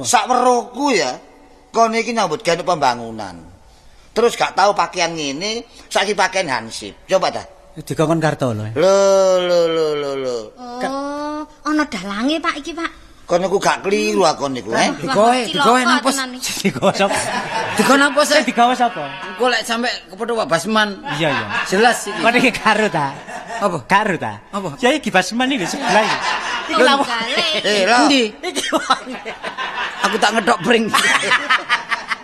Sak weruhku ya, kon iki nyambut gawe pembangunan. Terus gak tau pakaian ngene, saiki pakaian hansip. Coba ta. Dikongkon Kartolo. Lho lho lho lho lho. Oh, ana dalange Pak iki, Pak. Kon niku gak keliru aku niku, eh. Digowe nang pos. Digowe sapa? Digowe nang pos. Digowe sapa? Engko lek sampe kepethuk Pak Basman. Iya, iya. Jelas iki. Kon iki karo ta? Apa? Karo ta? Apa? Ya iki Basman iki sebelah iki. Iki lawak. Eh, lho. Endi? Iki wong. Aku tak ngethok pring.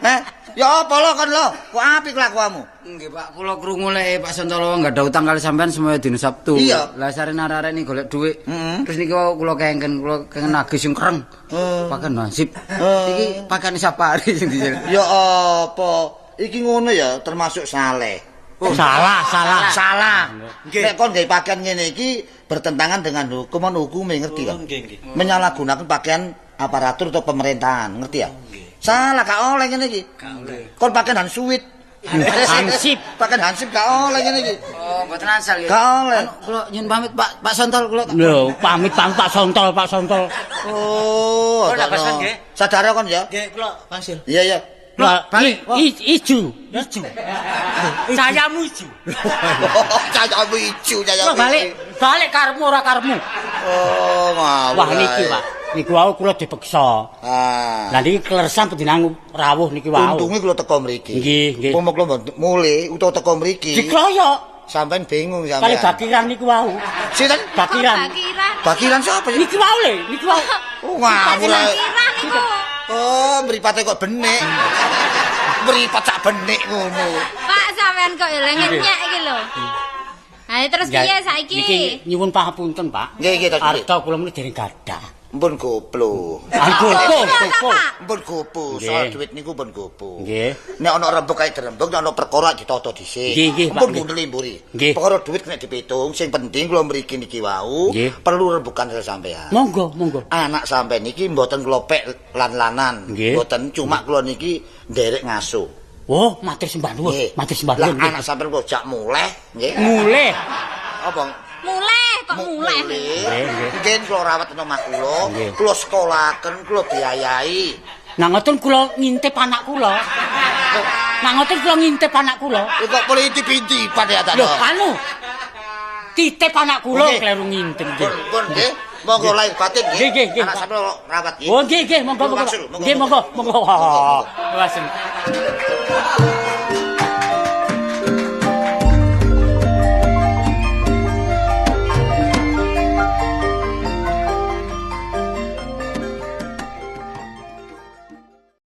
Heh, ya apa lo kon lo? Kok apik kelakuanmu? Nggih, Pak, kula krungu lek Pak Sontolowo nggak ada utang kali sampean semoyo dina Sabtu. Iya. Lah sarene arek-arek niki golek dhuwit. Terus niki wau kula kengken, kula kengken nagih sing kereng. Pakan nasib. Iki pakane Sapari sing dijel. Ya apa? Iki ngono ya termasuk saleh. Oh, salah, salah. Salah. Nek kon gawe pakaian ngene iki bertentangan dengan hukum, ono hukume ngerti kan? Menyalahgunakan pakaian aparatur atau pemerintahan, ngerti ya? Salah gak oleh ngene iki. Kon pakaian hansuit. Hansip. Pakaian hansip gak oleh ngene iki. Oh, mboten asal ya. Gak oleh. Anu kula nyun pamit Pak, Pak Sontol kula. Lho, pamit Pak Sontol, Pak Sontol. Oh, Kula Basman nggih. Sadar kon ya? Nggih, kula pangsil. Iya, iya. Lah, balik. Iju, iju. Cayamu iju. Cayamu iju, cayamu. Balik, balik karepmu ora karepmu. Oh, ngawur. Wah niki, Pak. Niku wau kula dipeksa. Ah. Lah niki kleresan panjenengan rawuh niki wau. Untunge kula teko mriki. Nggih, nggih. Umpama kula mulih utawa teko mriki. Dikroyok. Sampeyan bingung sampeyan. Kali bakiran niku wau. Sinten? Bakiran. Bakiran. Bakiran sapa? Niki wau le, niki wau. Oh, ngawur. Bakiran niku. Oh, mripate kok benik. Mripat sak benik ngono. Pak sampean kok ngenyek iki lho. Ha terus piye saiki? Niki nyuwun pangapunten, Pak. Nggih, nggih, arta kula muni dereng gadah. Mpun gopo. Gopo, gopo. Mpun gopo, soal duit niku mpun gopo. Nggih. Nek ana rembug kae dirembug, nek ana perkara ditata dhisik. Nggih, nggih, Mpun ngundeli mburi. Perkara duit kena dipitung, sing penting kula mriki niki wau perlu rembugan sampean. Monggo, monggo. Anak sampean niki mboten kula pek lan-lanan, mboten cuma kula niki nderek ngasuh. Oh, matur sembah nuwun. Matur sembah nuwun. Lah anak sampean kok jak muleh, nggih. Muleh. Apa? Muleh kok muleh. Nggih, kula rawat nang omah kula, kula sekolahaken, kula biayai. Nah ngoten kula ngintip anak kula. Nah ngoten kula ngintip anak kula. Kok boleh intip-intipan ya ta? Lho, anu. Titip anak kula kleru ngintip nggih. Pun nggih. Monggo lahir batin nggih. Nggih, Anak sampeyan rawat nggih. Oh nggih, nggih, monggo monggo. Nggih, monggo, monggo. Monggo.